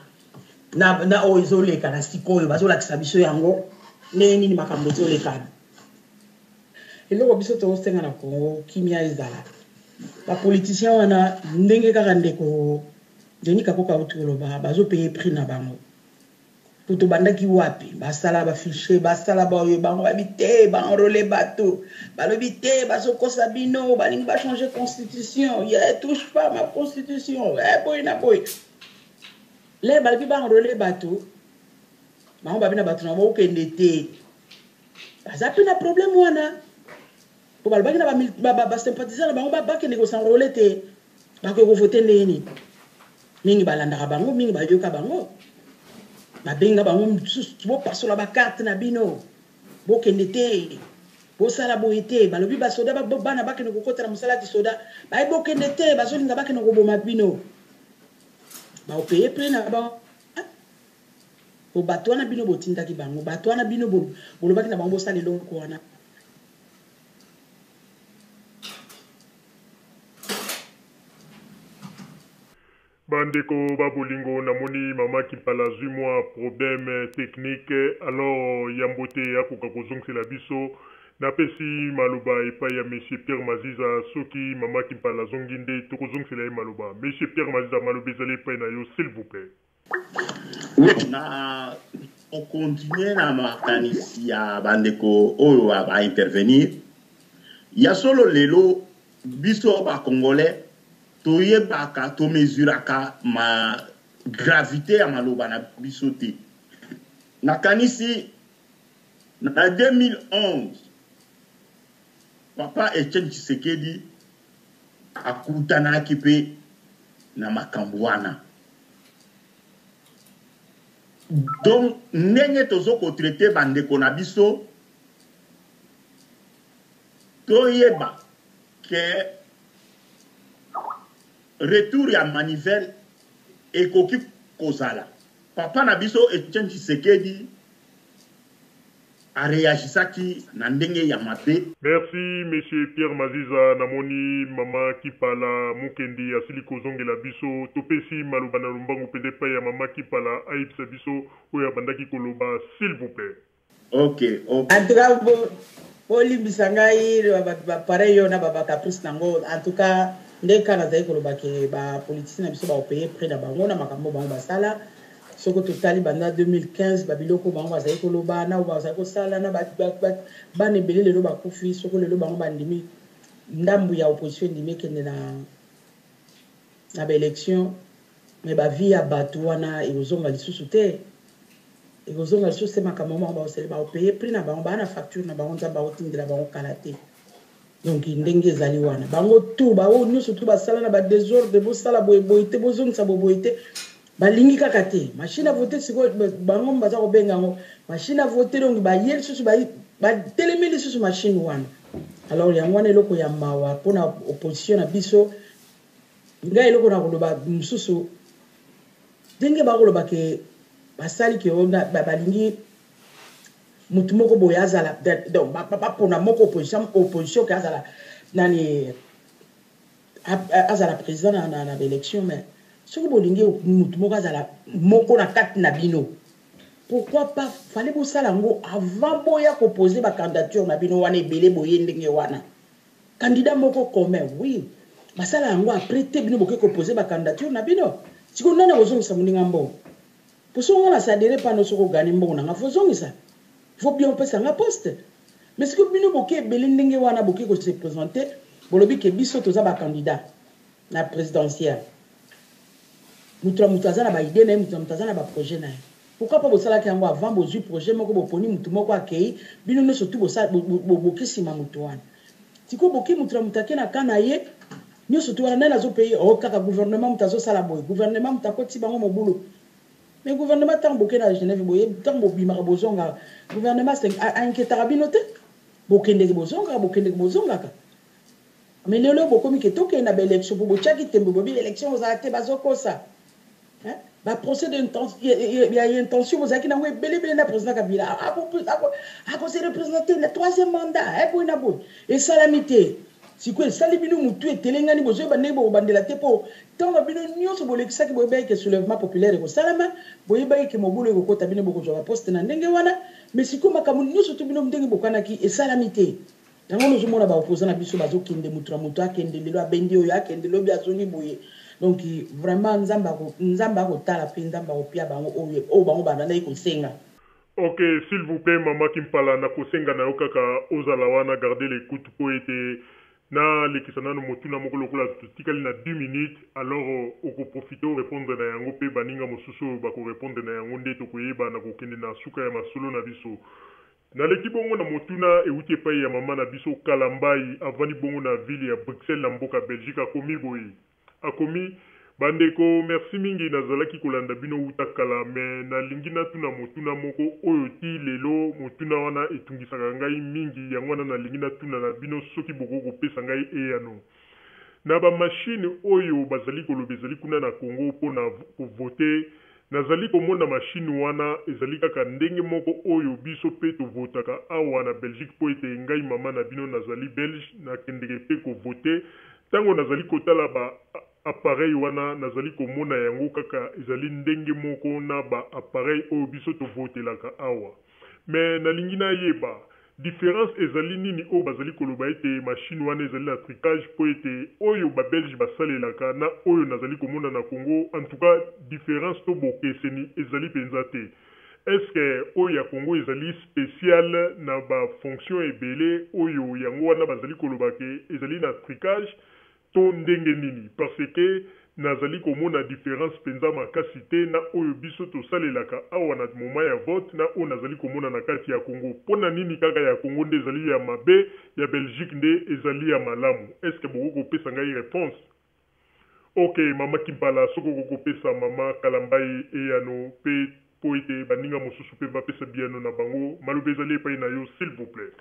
na, na oyo ezoleka na sikoyo bazolakisa biso yango ndenge nini makambo ezolekana. Eloko biso tozosenga na Congo kimia ezala. Ba politiciens wana ndenge kaka ndeko Denis Kakoka auti koloba bazo payer prix na bango. Po tobandaki wapi? Basala ba fichier, basala ba oyo bango babi te, ba enrôler bato. Balobi te, bazokosa bino, balingi ba changer constitution. Ye touche pas ma constitution. Eh boye na boye. Le balobi ba enrôler bato. Bango babi na bato na bango okende te. Baza pe na problème wana. Po balobaki na ba ba sympathisants na bango bakende ko s'enrôler te. Bakoki ko voter ndenge nini? Mingi balandaka bango, mingi bayoka bango. Babenga bango misusu bopasola ba carte na bino. Bokende te. Bosala boye te. Balobi ba soda bana bakende kokota na mosala ya kisoda. Baye bokende te, bazolinga bakende koboma bino. Ba payer prix na bango. Po bato wana bino botindaki bango, bato wana bino bolobaki na bango bosala eloko wana. Ba ndeko ba bolingo namoni mama Kimpala azui mua problème technique alors yambo te akoka kozongisela biso napesi maloba epai ya monsieur Pierre Maziza soki mama Kimpala azongi nde tokozongisela ye maloba. Monsieur Pierre Maziza maloba ezali epai na yo s'il vous plait. Oui, na kocontinue na makanisi ya bandeko oyo ba intervenir ya solo lelo biso ba congolais toyebaka tomesuraka ma gravité ya maloba na biso te. Nakanisi na 2011 papa Etienne Tshisekedi akutanaki mpe na makambo wana. Donc ndenge tozo ko traiter ba ndeko na biso toyeba que retour ya manivelle ekoki kozala. Papa na biso Etienne Tshisekedi a reagisaki na ndenge ya mabe. Merci monsieur Pierre Maziza namoni maman Kipala Mukendi asili kozongela biso topesi maloba na lombangu penza epayi ya maman Kipala ayebisa biso oyo abandaki koloba s'il vous plait. Ok ok. En tout cas bo bolimbisa ngai ba pareil oyo na ba caprice nango en tout cas nde kaka nazali koloba ke ba politiciens na biso bako payer prix na bango na makambo bango basala. Soko totali banda 2015 ba biloko bango bazali koloba na oyo bazali kosala na bana ebele lelo bakufi soko lelo bango bandimi ndambu ya opposition endimi ekende na na ba election mais ba vie ya batu wana ekozonga lisusu te ekozonga lisusu te makambo bango bakosele bakopaye prix na bango baa na facture na bango nzambe akotindela bango kala te. Donc ndenge ezali wana bango tout ba oyo nioso tout basala na ba desordre bosala boye boye te bozongisa boye boye te balingi kaka te machine à voter sikoyo bango baza kobenga yango machine à voter donc baye lisusu batelemi lisusu machine wana alors yango wana eloko ya mawa mpona opposition na biso ngai eloko na koloba mosusu ndenge bakoloba ke basali ke balingi mutu moko boye azala donc bapona moko opposition opposition ke azala nani azala président na, na, na baélection mais soki bolingi mutu moko azala moko na kati na bino pourquoi pas fallait bosala yango avant boya kopose bacandidature na bino wana ebele boye ndenge wana candidat moko commun oui basala yango après te bino bokoki kopose bacandidature na bino sikoyo nani akozongisa moninga mbongo Po soki nga na s'adherer epa no soki o gagner mbongo na nga faut ozongisa. Faut bien opesa nga poste. Mais sikoyo bino boke ebele ndenge wana boke ko se presenter bolobi ke biso toza ba candidats na presidentielle. Mutu na mutu aza na ba idees na ye, mutu na mutu aza na ba projets na ye. Pourquoi pas bosalaki yango avant bozui projet moko boponi mutu moko akeyi bino nionso tout boke sima mutu wana. Sikoyo boke mutu na mutu ake na camp na ye. Nionso tout wana nani azo payer? Oh kaka gouvernement mutu azo sala boye, gouvernement mutu akotisi bango mobulu. Mais gouvernement tango boke na Genève boye, tango bobimaka bozongaka, gouvernement a inquietaka bino te? Bokendeke bozongaka, bokendeke bozongaka. Mais lelo bokomi ke tokende na ba election po botiaki tembe bobi election ozala te bazokosa. Hein? Ba procès de ya intention bozalaki nango ebele ebele na président Kabila. Ako se représenter na troisième mandat, hein, boye na boye. Esalami te. Sikoyo esali bino mutu etelengani bozoyeba ndenge bokobandela te po ntango na bino nyonso bolekisaki boyebaki ke soulèvement populaire ekosalama, boyebaki ke mobulu ekokota bino bokozwa ba poste na ndenge wana, mais sikoyo makambo nyonso to bino ndenge bokanaki esalami te. Yango wana ozomona ba opposants na biso bazokende mutu na mutu akende lelo abendi oyo akende lobi azongi boye donc vraiment nzambe ako nzambe akotala pe nzambe akopia bango oyo oyo bango babandaki kosenga. Ok s'il vous plait maman kimpala nakosenga na yo kaka ozala wana garder l'ecoute po ete nalekisa nanu motuna moko lokola totikali na 10 minutes alors oko profiter o repondre na yango pe baninga mosusu oyo bako repondre na yango nde tokoyeba na kokende na suka ya masolo na biso. Naleki bongo na motuna ewuti epayi ya mama na biso Kalambayi avandi bongo na ville ya Bruxelles na mboka Belgique akomi boye akomi Ba ndeko merci mingi nazalaki kolanda bino wuta kala mais nalingi natuna motuna moko oyo tii lelo motuna wana etungisaka ngai mingi yango wana nalingi natuna na bino soki bokoki kopesa ngai eyano Na ba machines oyo bazali koloba ezali kuna na Congo mpo na ko voter, nazali komona machine wana ezali kaka ndenge moko oyo biso mpe to votaka awa na Belgique mpo ete ngai mama na bino nazali Belge nakendeke mpe ko voter, tango nazali kotala ba appareils wana nazali komona yango kaka ezali ndenge moko na ba appareils oyo biso to votelaka awa. Mais nalingi nayeba Difference ezali nini oyo bazali koloba ete machine wana ezali na trucage mpo ete oyo ba belges basalelaka na oyo nazali komona na Congo en tout cas difference to bokeseni ezali penza te. Est ce que oyo ya Congo ezali special na ba fonctions ebele oyo yango wana bazali koloba ke ezali na trucage To ndenge nini? Parce que nazali komona difference penza makasi te na oyo biso tosalelaka awa na moment ya vote na oyo nazali komona na kati ya Congo. Pona nini kaka ya Congo nde ezali ya mabe, ya Belgique nde ezali ya malamu? Est ce que bokoki kopesa ngai reponse? Ok mama Kimpala soki okoki kopesa mama Kalambayi eyano pe po ete baninga mosusu pe bapesa biyano na bango, maloba ezali epai na yo s'il vous plait.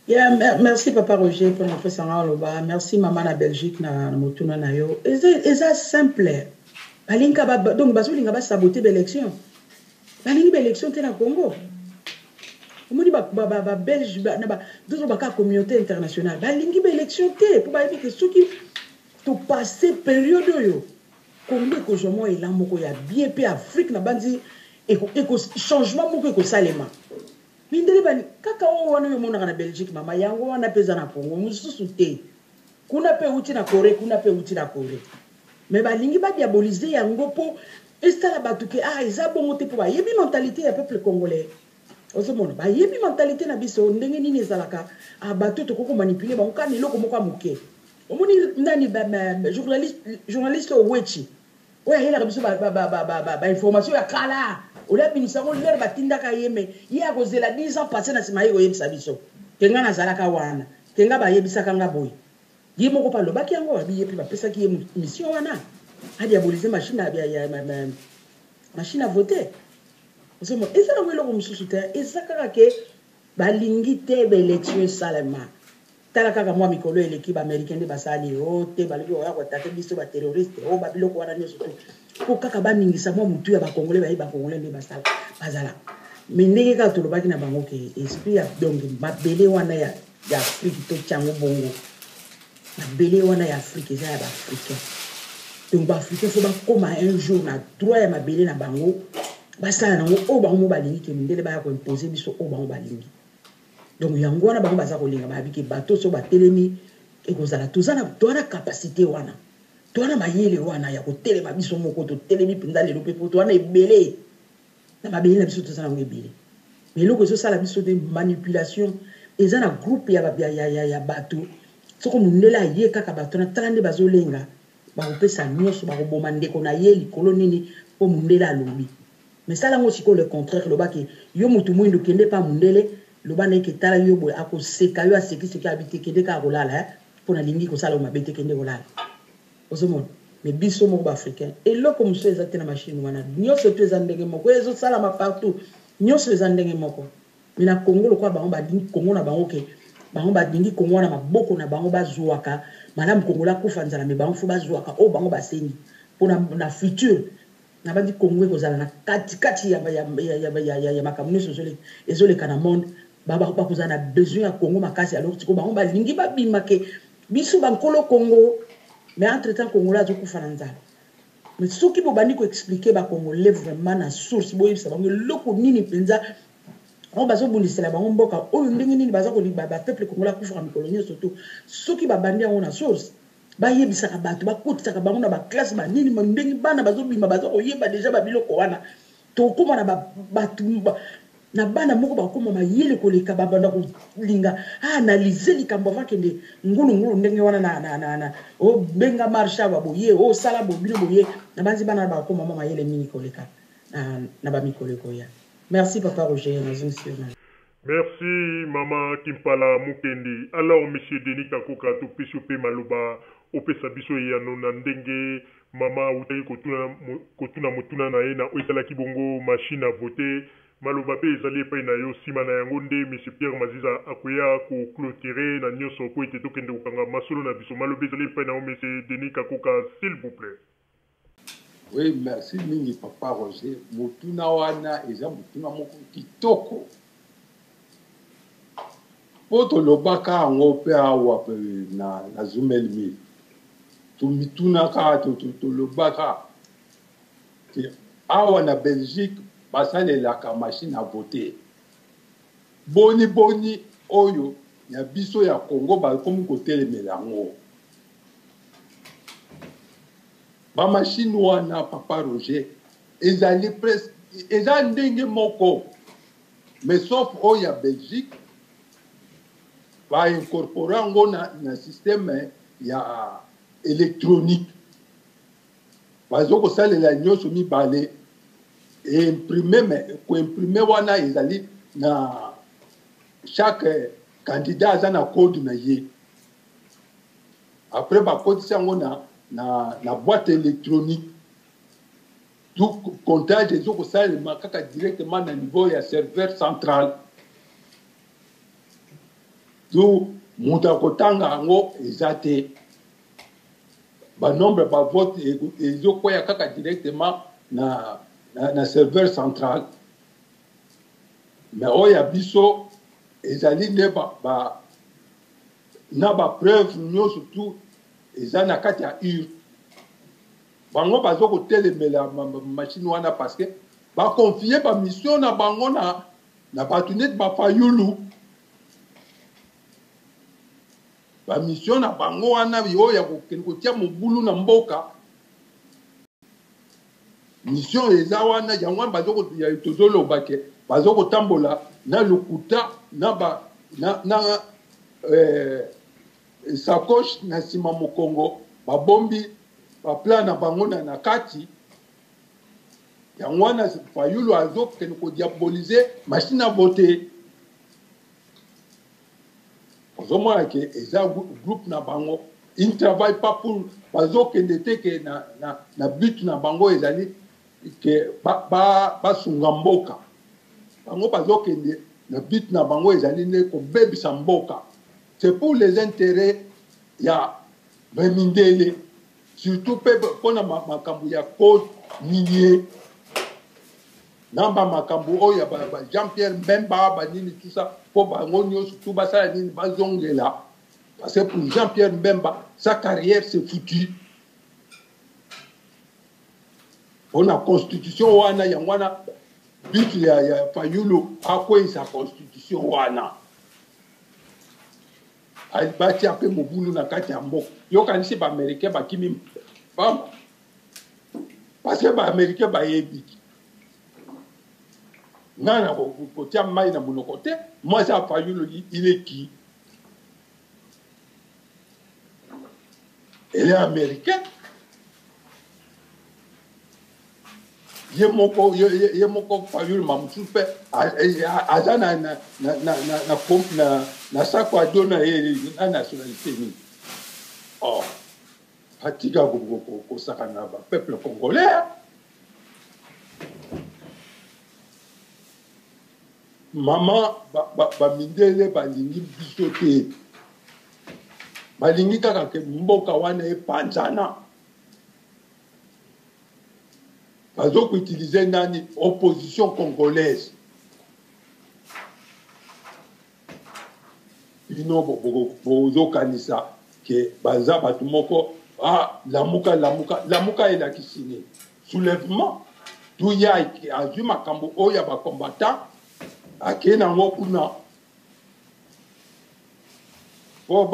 Yeah, merci papa Roger pona kopesa nga oloba. Merci mama na Belgique na, na motuna na yo. Eza, eza simple. Balingi ba, donc bazolinga ba saboter ba élection. Balingi ba élection te na Congo. Omoni ba ba ba, ba Belge ba, na ba dozo ba ka communauté internationale. Balingi ba élection te po bayebi ke soki to passer période oyo Congo ekozwa mwa elan moko ya bien pe Afrique na banzi eko, eko changement moko ekosalema. Mindele ba kaka oyo wana oyo omonaka na Belgique mama yango wana pe eza na Congo mususu te. Kuna pe ewuti na Coree kuna pe ewuti na Coree. Mais balingi ba diaboliser yango po esala batu ke ah eza bongo te po bayebi mentalite ya peuple congolais. Ozomona bayebi mentalite na biso ndenge nini ezalaka ah bato tokoki ko manipuler bango kaka na eloko moko ya moke. Omoni nani ba, ba, journaliste journaliste oyo Wetchi oyo ayelaka biso ba, ba, ba, ba, ba, ba, ba information ya kala olia abimisa yango lere batindaka ye me ye akozela 10 ans passe na nsima ye koyebisa biso ke nga nazalaka wana ke nga bayebisaka nga boye ye moko mpe alobaki yango abi ye mpe bapesaki ye mission wana adiabolize machine ya, ya, ya, machine à voter ozomona eza nango eloko mosusu te eza kaka ke balingi te baelection esalema Tala kaka mua mikolo eleki ba americains nde basali oh te balobi bakoya ko attaquer biso ba terroristes oh ba biloko wana nionso tout po kaka baningisa mua mutu ya ba congolais bayebi ba congolais nde basala bazala mais ndenge kaka tolobaki na bango ke esprit ya donc mabele wana ya ya Afrique totia yango bongo mabele wana ya Afrique eza ya ba africains donc ba africains faut bakoma un jour na droit ya mabele na bango basala nango oyo bango mo balingi ke mindele baya ko imposer biso oyo bango balingi. Donc yango wana bango baza kolinga bayebi ke bato so batelemi ekozala toza na toza na capacité wana toza na mayele wana ya kotelema biso moko totelemi mpenza lelo mpe mpo toza na ebele na mabele na biso toza nango ebele mais eloko ezosala biso te manipulation eza na groupe ya, ya, ya, ya, ya bato soko mondele aye kaka bato na tala nde bazolenga bakopesa nyonso bakoboma ndeko na ye likolo nini mpo mondele alobi Mais sala ngo sikoyo le contraire loba ke yo mutu muindu kende epa mundele loba naye ke tala yo boye ako seka yo aseki seki abi te kende kaka kolala eh. mpo nalingi kosala yo mabe te, kende kolala. Ozomona? Mais biso moko ba africain, eloko mosusu eza te na machine wana. Nyonso tout eza ndenge moko, ezosalama partout. Nyonso eza ndenge moko. Mais na Congo lokola bango balingi Congo na bango ke bango balingi Congo wana maboko na bango bazuaka malamu Congolais akufa nzala mais bango faut bazuaka oyo bango basengi mpo na, na futur nabandi Congo ekozala na kati kati ya, ya, ya, ya, ya, ya, ya makambo nyonso ezoleka na monde bakozala na besoin ya Congo makasi alors sikoyo bango balingi babima ke biso bankolo Congo mais entre temps Congolais azokufa na nzala. Mais soki bobandi ko expliquer ba congolais vraiment na source boyebisa bango eloko nini mpenza oyo bazobundisela bango mboka oyo ndenge nini baza koliba ba peuple congolais akufaka mikolo nyonso to soki babandi yango na source bayebisaka bato bakotisaka bango na baklasse banini ndenge bana bazobima baza koyeba deja babiloko wana tokokoma na bato na bana moko bakoma mayele koleka babanda kolinga aanalyse likambo avant kende ngulungulu ndenge wana na, na, na, na obenga marche awa boye osala bo bino boye nabanzi bana bakoma mwa mayele mingi koleka na, na bamikolo ekoya. Merci papa Roger, nazongisi yo na Merci maman Kimpala Mukendi. Alors monsieur Denis Kakoka topesi yo pe maloba opesa biso eyano na ndenge maman awutaki kotuna kotuna motuna na ye na oyo etalaki bongo machine à voter. Maloba pe ezali epai na yo. Sima na yango nde monsieur Pierre Maziza akoya ko cloturer na nionso po ete tokende kokanga masolo na biso. Maloba ezali epai na yo monsieur Denis Kakoka s'il vous plait. Oui, merci mingi papa Roger. Motuna wana eza motuna moko kitoko. Po tolobaka yango pe awa na, na Zumel 1000. Tomitunaka, tolobaka ke awa na Belgique basalelaka machine à voter. Boni boni oyo ya biso ya Congo bakomi kotelemela yango. Ba machine wana papa Roger ezali presque eza ndenge moko mais sauf oyo ya Belgique ba incorpore yango na, na système ya électronique bazo kosalela nyonso mibale imprime mais koimprime wana ezali na chaque candidat aza na code na ye Après bakotisi yango na, na, na boîte électronique. Tout comptage ezo kosalema kaka directement na niveau ya serveur central. Tout moto akotanga yango eza te. Ba nombre ba vote ezokwea kaka directement na, na, na serveur central. Mais oyo ya biso ezali nde ba, ba na ba preuve nyoso tout eza na kati ya urne bango bazo kotelemela machine wana parce que ba confier ba mission na bango na na bato neti ba fayulu ba mission na bango wana oyo ya kokende kotia mobulu na mboka mission eza wana yango wana tozoloba ke bazo kotambola na lokuta na ba na, na eh, sacoche na nsima mokongo babombi baplan na bango na, na kati yango wana fayulu azokende kodiabolize machine à voter ozomona ke eza groupe na bango il ne travaille pas pour bazokende te ke na, na, na but na bango ezali ke basunga ba, ba mboka bango bazokende na but na bango ezali nde kobebisa mboka c'est pour les intérêts ya bamindele surtout mpe mpona makambo ya code minier na ba makambo oyo ya ba, ba Jean Pierre Mbemba ba nini tout ça po bango nyonso tout basala nini bazongela parce que pour Jean Pierre Mbemba sa carrière c'est foutu pona constitution wana yango wana but ya, ya Fayulu akweyisa constitution wana batia mpe mobulu na kati ya mboka yokanisi baaméricain bakimi pamba parce que baaméricain bayebi ngai na kotia mai na monoko te mwasi ya fayulu il est qui elle est américain ye moko ye, ye moko fayulu ma mosusu mpe aza na, na, na, na, na, na, na, na sako ado na ye na nationalité nini Oh, atika kosakana na ba peuple congolais. Mama, bamindele ba, ba balingi biso te, balingi kaka ke mboka wana epanzana. Bazo koutilize nani? Opposition congolaise. Bino bozokanisa ke baza bato moko. Ah, lamuka, lamuka, lamuka elakisi nini? Soulèvement tuya azwi makambo oyo ya bacombattant, akei nango kuna po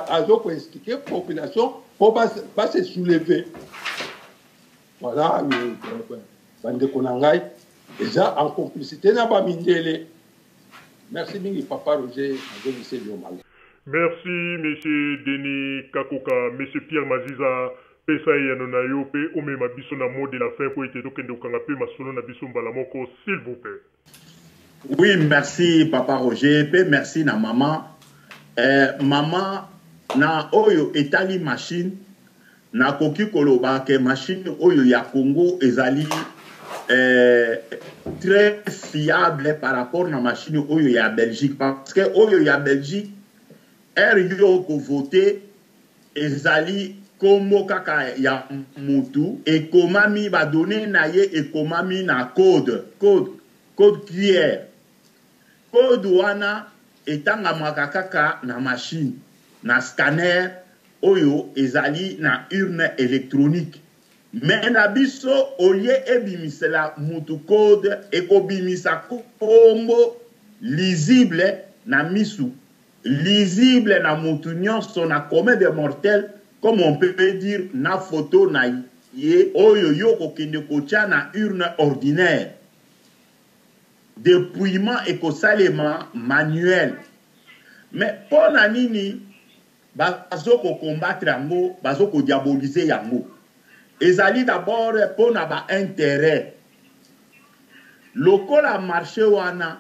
azo koexplike population mpo base soulever. Voilà, bandeko na ngai, eza en complicité na bamindele. Merci mingi, papa Roger, nazongiseli yo malo. Merci, monsieur Denis Kakoka. Monsieur Pierre Maziza, pesa eyano na yo mpe omema biso na mot de la fin mpo ete tokende kokanga mpe masolo na biso mbala moko, s'il vous plaît. Oui, merci papa Roger, pe merci na maman. Maman, na oyo etali machine, nakoki koloba ke machine oyo ya Congo ezali très fiable par rapport na machine oyo ya Belgique, parce que oyo ya Belgique, heure yo kovote, ezali kombo kaka ya mutu ekomami, ba données na ye ekomami na code QR. Code wana etangamaka kaka na machine, na scanner oyo ezali na urne électronique. Mais na biso, au lieu ebimisela mutu code, ekobimisa kombo lisible na misu, lisible na mutu nyonso, na commun des mortels, comme on peut dire, na photo na ye oyo yo kokende kotia na urne ordinaire. Dépouillement ekosalema manuel. Mais mpo na nini bazo ko combattre yango, bazo ko diaboliser yango? Ezali d'abord mpo na ba intérêt. Lokola marché wana,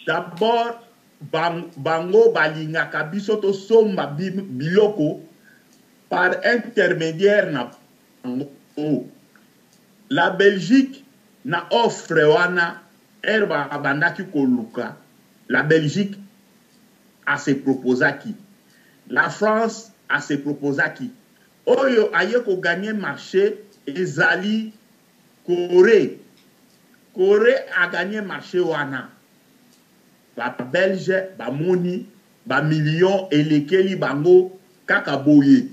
d'abord bango balingaka biso tosomba biloko par intermédiaire na bango. La Belgique na offre wana, heure babandaki koluka, la Belgique a se proposaki, la France a se proposaki. Oyo aye kogagner marché ezali Corée. Corée a gagné marché wana. Ba Belge bamoni ba millions elekeli bango kaka boye.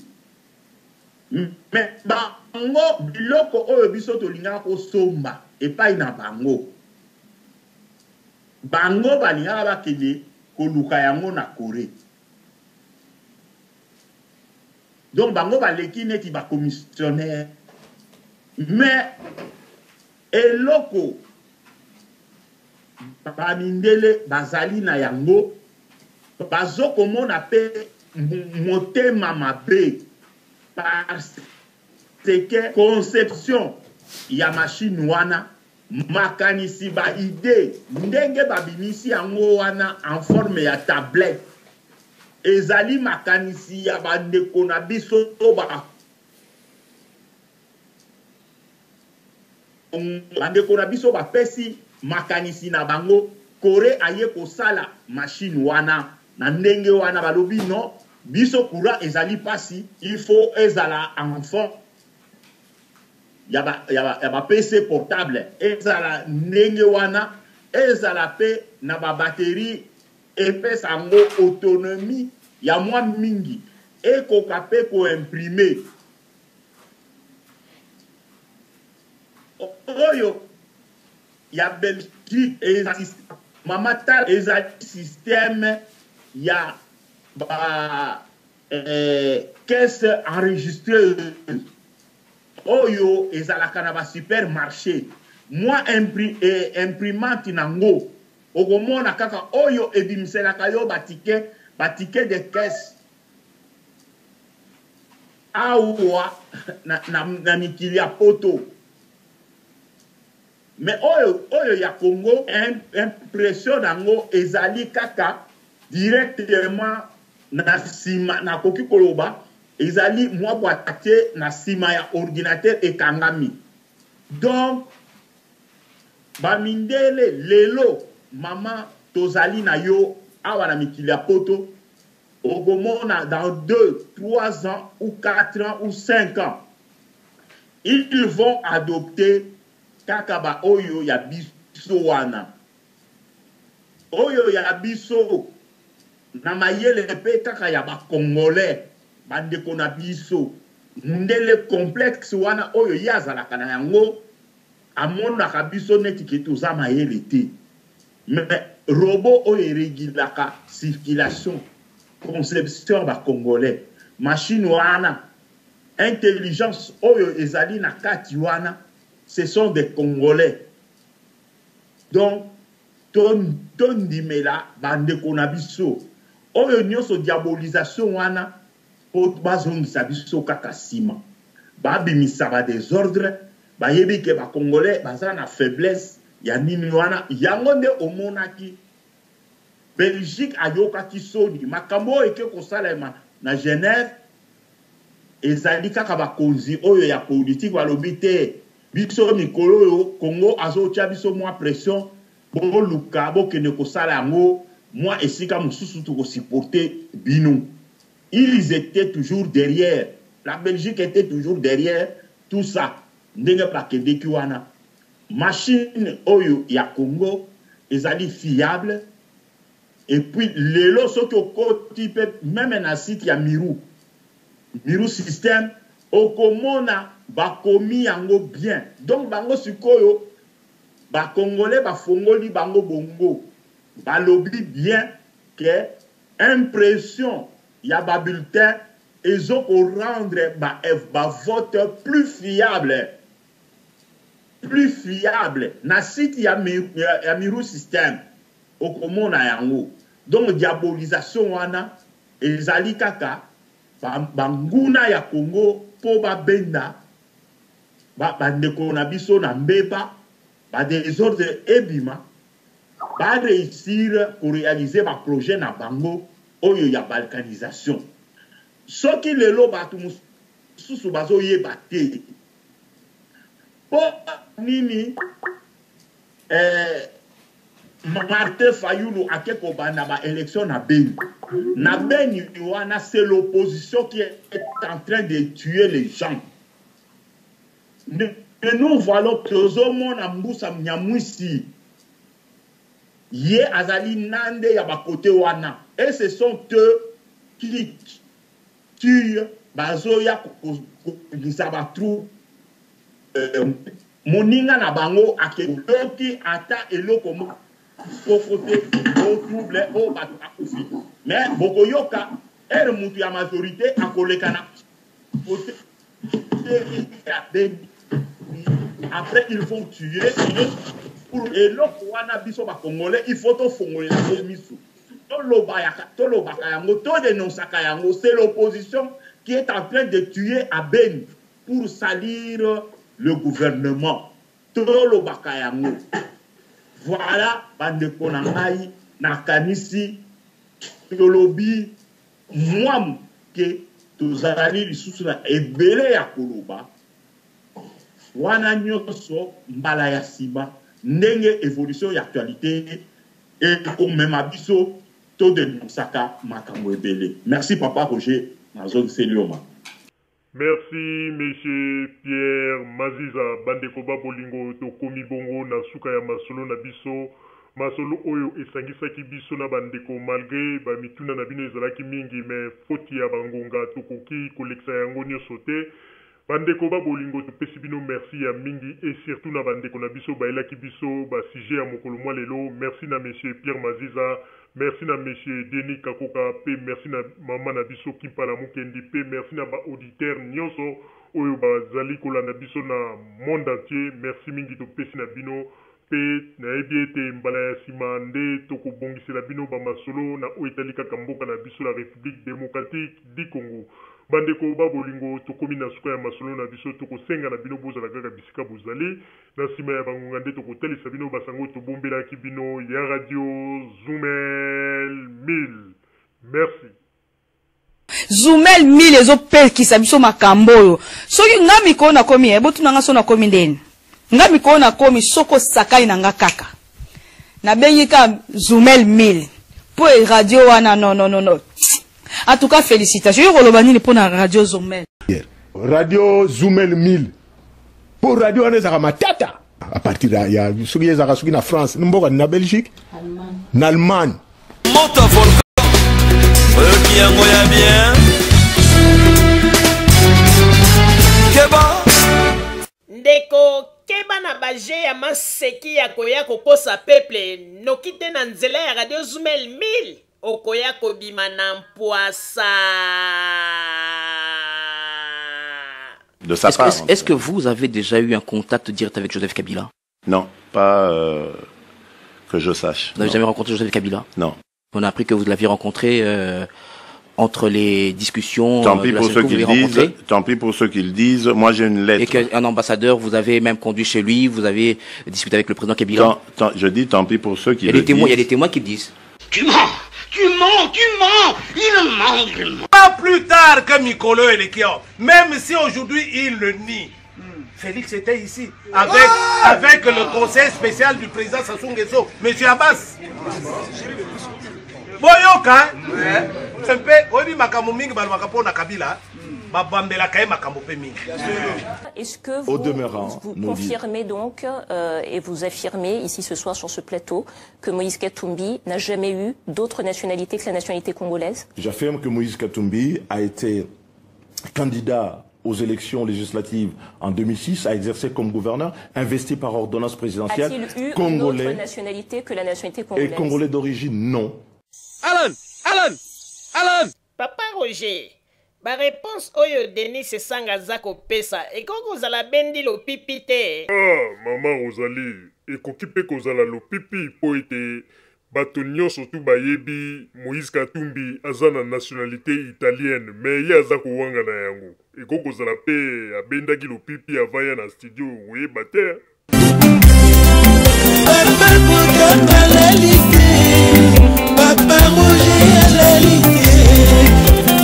Mais bango biloko oyo biso tolingaka kosomba epai na bango, bango balingaka bakende koluka yango na Corée. Donc bango baleki neti ba commissionnaire. Mais eloko bamindele bazali na yango, bazokomona pe motema mabe, parce que conception ya machine wana, makanisi, ba idée ndenge babimisi yango wana en forme ya tablette, ezali makanisi ya bandeko na biso ba bandeko na biso bapesi makanisi na bango. Corée aye kosala machine wana na ndenge wana, balobi non, biso courant ezali pasi, il faut ezala en forme ya ba PC portable, ezala ndenge wana, ezala pe na ba batterie, epesa yango autonomie ya mwa mingi, ekoka pe koimprimer. Oyo ya Belgique eza, mama, tala, ezali système ya ba caisse enregistreuse oyo ezalaka na ba supermarché. Mwa imprimante nango okomona kaka oyo ebimiselaka yo ba ticket de caisse awa na mikili ya poto. Mais oyo ya Congo, impression nango ezali kaka directement. Na sima, nakoki koloba, ezali mwa boitier na sima ya ordinateur ekangami. Donc, ba mindele lelo, mama tozali na yo awa na mikili ya poto, okomona dans 2, 3 ans ou 4 ans ou 5 ans, ils vont adopter kaka ba oyo ya biso wana. Oyo ya biso na mayele pe kaka ya ba congolais ba ndeko na biso. Mundele complexe wana oyo ye azalaka na yango amonaka biso neti ke toza mayele te. Mais robot oyo e regulaka circulation, conception ya ba congolais, machine wana, intelligence oyo ezali na kati wana, ce sont des congolais. Donc to tondimela ba ndeko na biso oyo nionso diabolisation wana po bazongisa biso kaka sima ba bimisa ba desordre bayebi ke ba congolais baza na faiblesse ya nini wana yango nde omonaki Belgique ayokaki soni makambo oyo eke kosalema na Genève ezali kaka bakonzi oyo ya politique balobi te biso mikolo oyo Congo azotia biso mwa pression boluka bokende kosala yango mwa esika mosusu tokosupporte bino. Ils étaient toujours derrière, la Belgique était toujours derrière tout ça ndenge bakendeki wana. Machine oyo ya Congo ezali fiable et puis lelo soki okoti pe meme na site ya Miru, Miru system okomona bakomi yango bien. Donc bango sikoyo ba congolais bafongoli bango bongo balobi bien que impression ya ba bulletins ezo ko rendre ba, ba vote plus fiable plus fiable na site ya, ya, ya Miru system okomona yango. Donc diabolisation wana ezali kaka banguna ba ya Congo mpo babenda bandeko ba na biso na mbeba ba desordre ebima ba réussir ko réaliser ba projet na bango oyo ya balkanisation. Soki lelo bato mosusu bazoyeba te mpo nini eh, Martin Fayulu ake kobanda ba élection na Beni. Na Beni wana c'est l'opposition qui est en train de tuer les gens. Nous voilà tozomona Mbusa Nyamwisi ye azali nande ya bakote wana et ce sont eux qui tuent bazoya kobimisa ba troupe euh, Moninga na bango akeyoki ata eloko moko te o trouble o bato bakufi mais bokoyoka heure mutu ya majorite akoleka na kote ya Beni après ils vont tuer pour eloko wana biso ba congolais il faut tofongolela yango misu tolobaka yango todenonsaka yango c'est l'opposition qui est en train de tuer à Beni pour salir le gouvernement tolobaka yango voilà bandeko na ngai nakanisi tolobi mwa moke tozali lisusu na ebele ya koloba wana nyonso mbala ya nsima ndenge evolution ya actualité ekomema biso todenosaka makambo ebele merci papa roger nazongiseli yo ma Merci monsieur Pierre Maziza bandeko ba bolingo tokomi bongo na suka ya masolo na biso masolo oyo esangisaki biso na ba ndeko malgre ba mituna na bino ezalaki mingi mais faute ya ba ngonga tokoki kolekisa yango nioso te ba ndeko ba bolingo topesi bino merci ya mingi et surtout na ba ndeko na biso bayelaki biso ba sujet ya mokolo mwa lelo merci na monsieur Pierre Maziza Merci na monsieur Denis Kakoka pe merci na maman na biso Kimpala Mukendi pe merci na ba auditeurs nionso oyo bazali kolanda biso na monde entier merci mingi topesi na bino pe nayebi ete mbala ya sima nde tokobongisela bino ba masolo na oyo etali kaka mboka na biso la Republique democratique du Congo. Bandeko ba bolingo tokomi na suka ya masolo na biso tokosenga na bino bozala kaka bisika bozali Na sima ya ba ngonga nde tokotalisa bino ba sango tobombelaki bino ya radio Zumel 1000. Merci. Zumel 1000 ezopekisa biso makambo oyo. Soki nga mikolo nakomi, eh, botuna nga so nakomi ndeni. Nga mikolo nakomi soki osakani na nga kaka. Nabengi ka Zumel 1000. Po e radio wana non non non non. En tout cas félicitations. Yo koloba nini pona radio Zumel? Radio Zumel 1000. Po radio wana ezalaka matata. À partir ya, ya soki ezalaka soki na France, mboka na Belgique, na Allemagne. Moto volcan oyoki yango ya bien keba. Ndeko keba na ba jeux ya maseki ya koya kokosa peuple noki te na nzela ya radio Zumel 1000 okoya kobima na mpwasa. De sa Est-ce part, est-ce- est-ce que vous avez déjà eu un contact direct avec Joseph Kabila? Non, pas que je sache. Vous n'avez Non. jamais rencontré Joseph Kabila? Non. On a appris que vous l'aviez rencontré entre les discussions Tant pis de la pour ceux CENCO, qui vous le l'avez disent. rencontré. Tant pis pour ceux qui le disent. Moi, j'ai une lettre. Et qu'un ambassadeur vous avez même conduit chez lui, vous avez discuté avec le président Kabila. Je dis tant pis pour ceux qui Il y a le des témoins, il y a disent. des témoins qui le disent. Tu mens, tu mens, tu mens, il ment, il ment. Pas plus tard que Mikolo Elekio, même si aujourd'hui il le nie. Félix était ici avec le conseil spécial du président Sassou Nguesso, Monsieur Abbas. Boyoka, mpe oyebi makambo mingi balobaka mpo na Kabila, babambelaka ye makambo mpe mingi. Est-ce que Au demeurant, vous nous dit- confirmez donc et vous affirmez ici ce soir sur ce plateau que Moïse Katumbi n'a jamais eu d'autre nationalité que la nationalité congolaise? J'affirme que Moïse Katumbi a été candidat aux élections législatives en 2006, a exercé comme gouverneur, investi par ordonnance présidentielle, A-t-il eu une autre congolais nationalité que la nationalité et congolaise? congolais d'origine, non. Alan, Alan, Alan. Papa Roger, ba réponse oyo Denis Sesanga aza kopesa ekoki kozala bendi lopipi te. Ah, mama Rosalie, ekoki mpe kozala lopipi mpo ete bato nyonso tu bayebi Moïse Katumbi aza na nationalité italienne, mais ye aza kowanga na yango. Ekoki kozala mpe abendaki lopipi avant ya na studio, oyeba te. Papa Botamba alali te, Papa Roger alali te,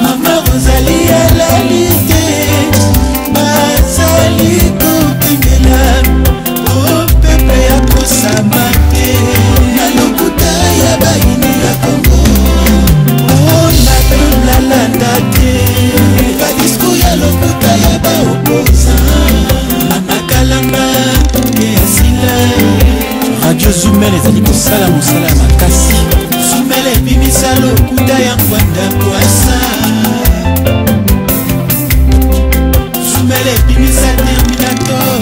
Mama Rosalie alali te, bazali kokengela o pepe ya kosama te na lokuta ya bayini ya Kongo o na tolalanda te badiscours ya lokuta ya baopposant Mama Kalanga e asila. Radio Zumel ezali kosala mosala ya makasi. Zumel ebimisa lokuta ya Ngbanda kwasa. Zumel ebimisa terminator.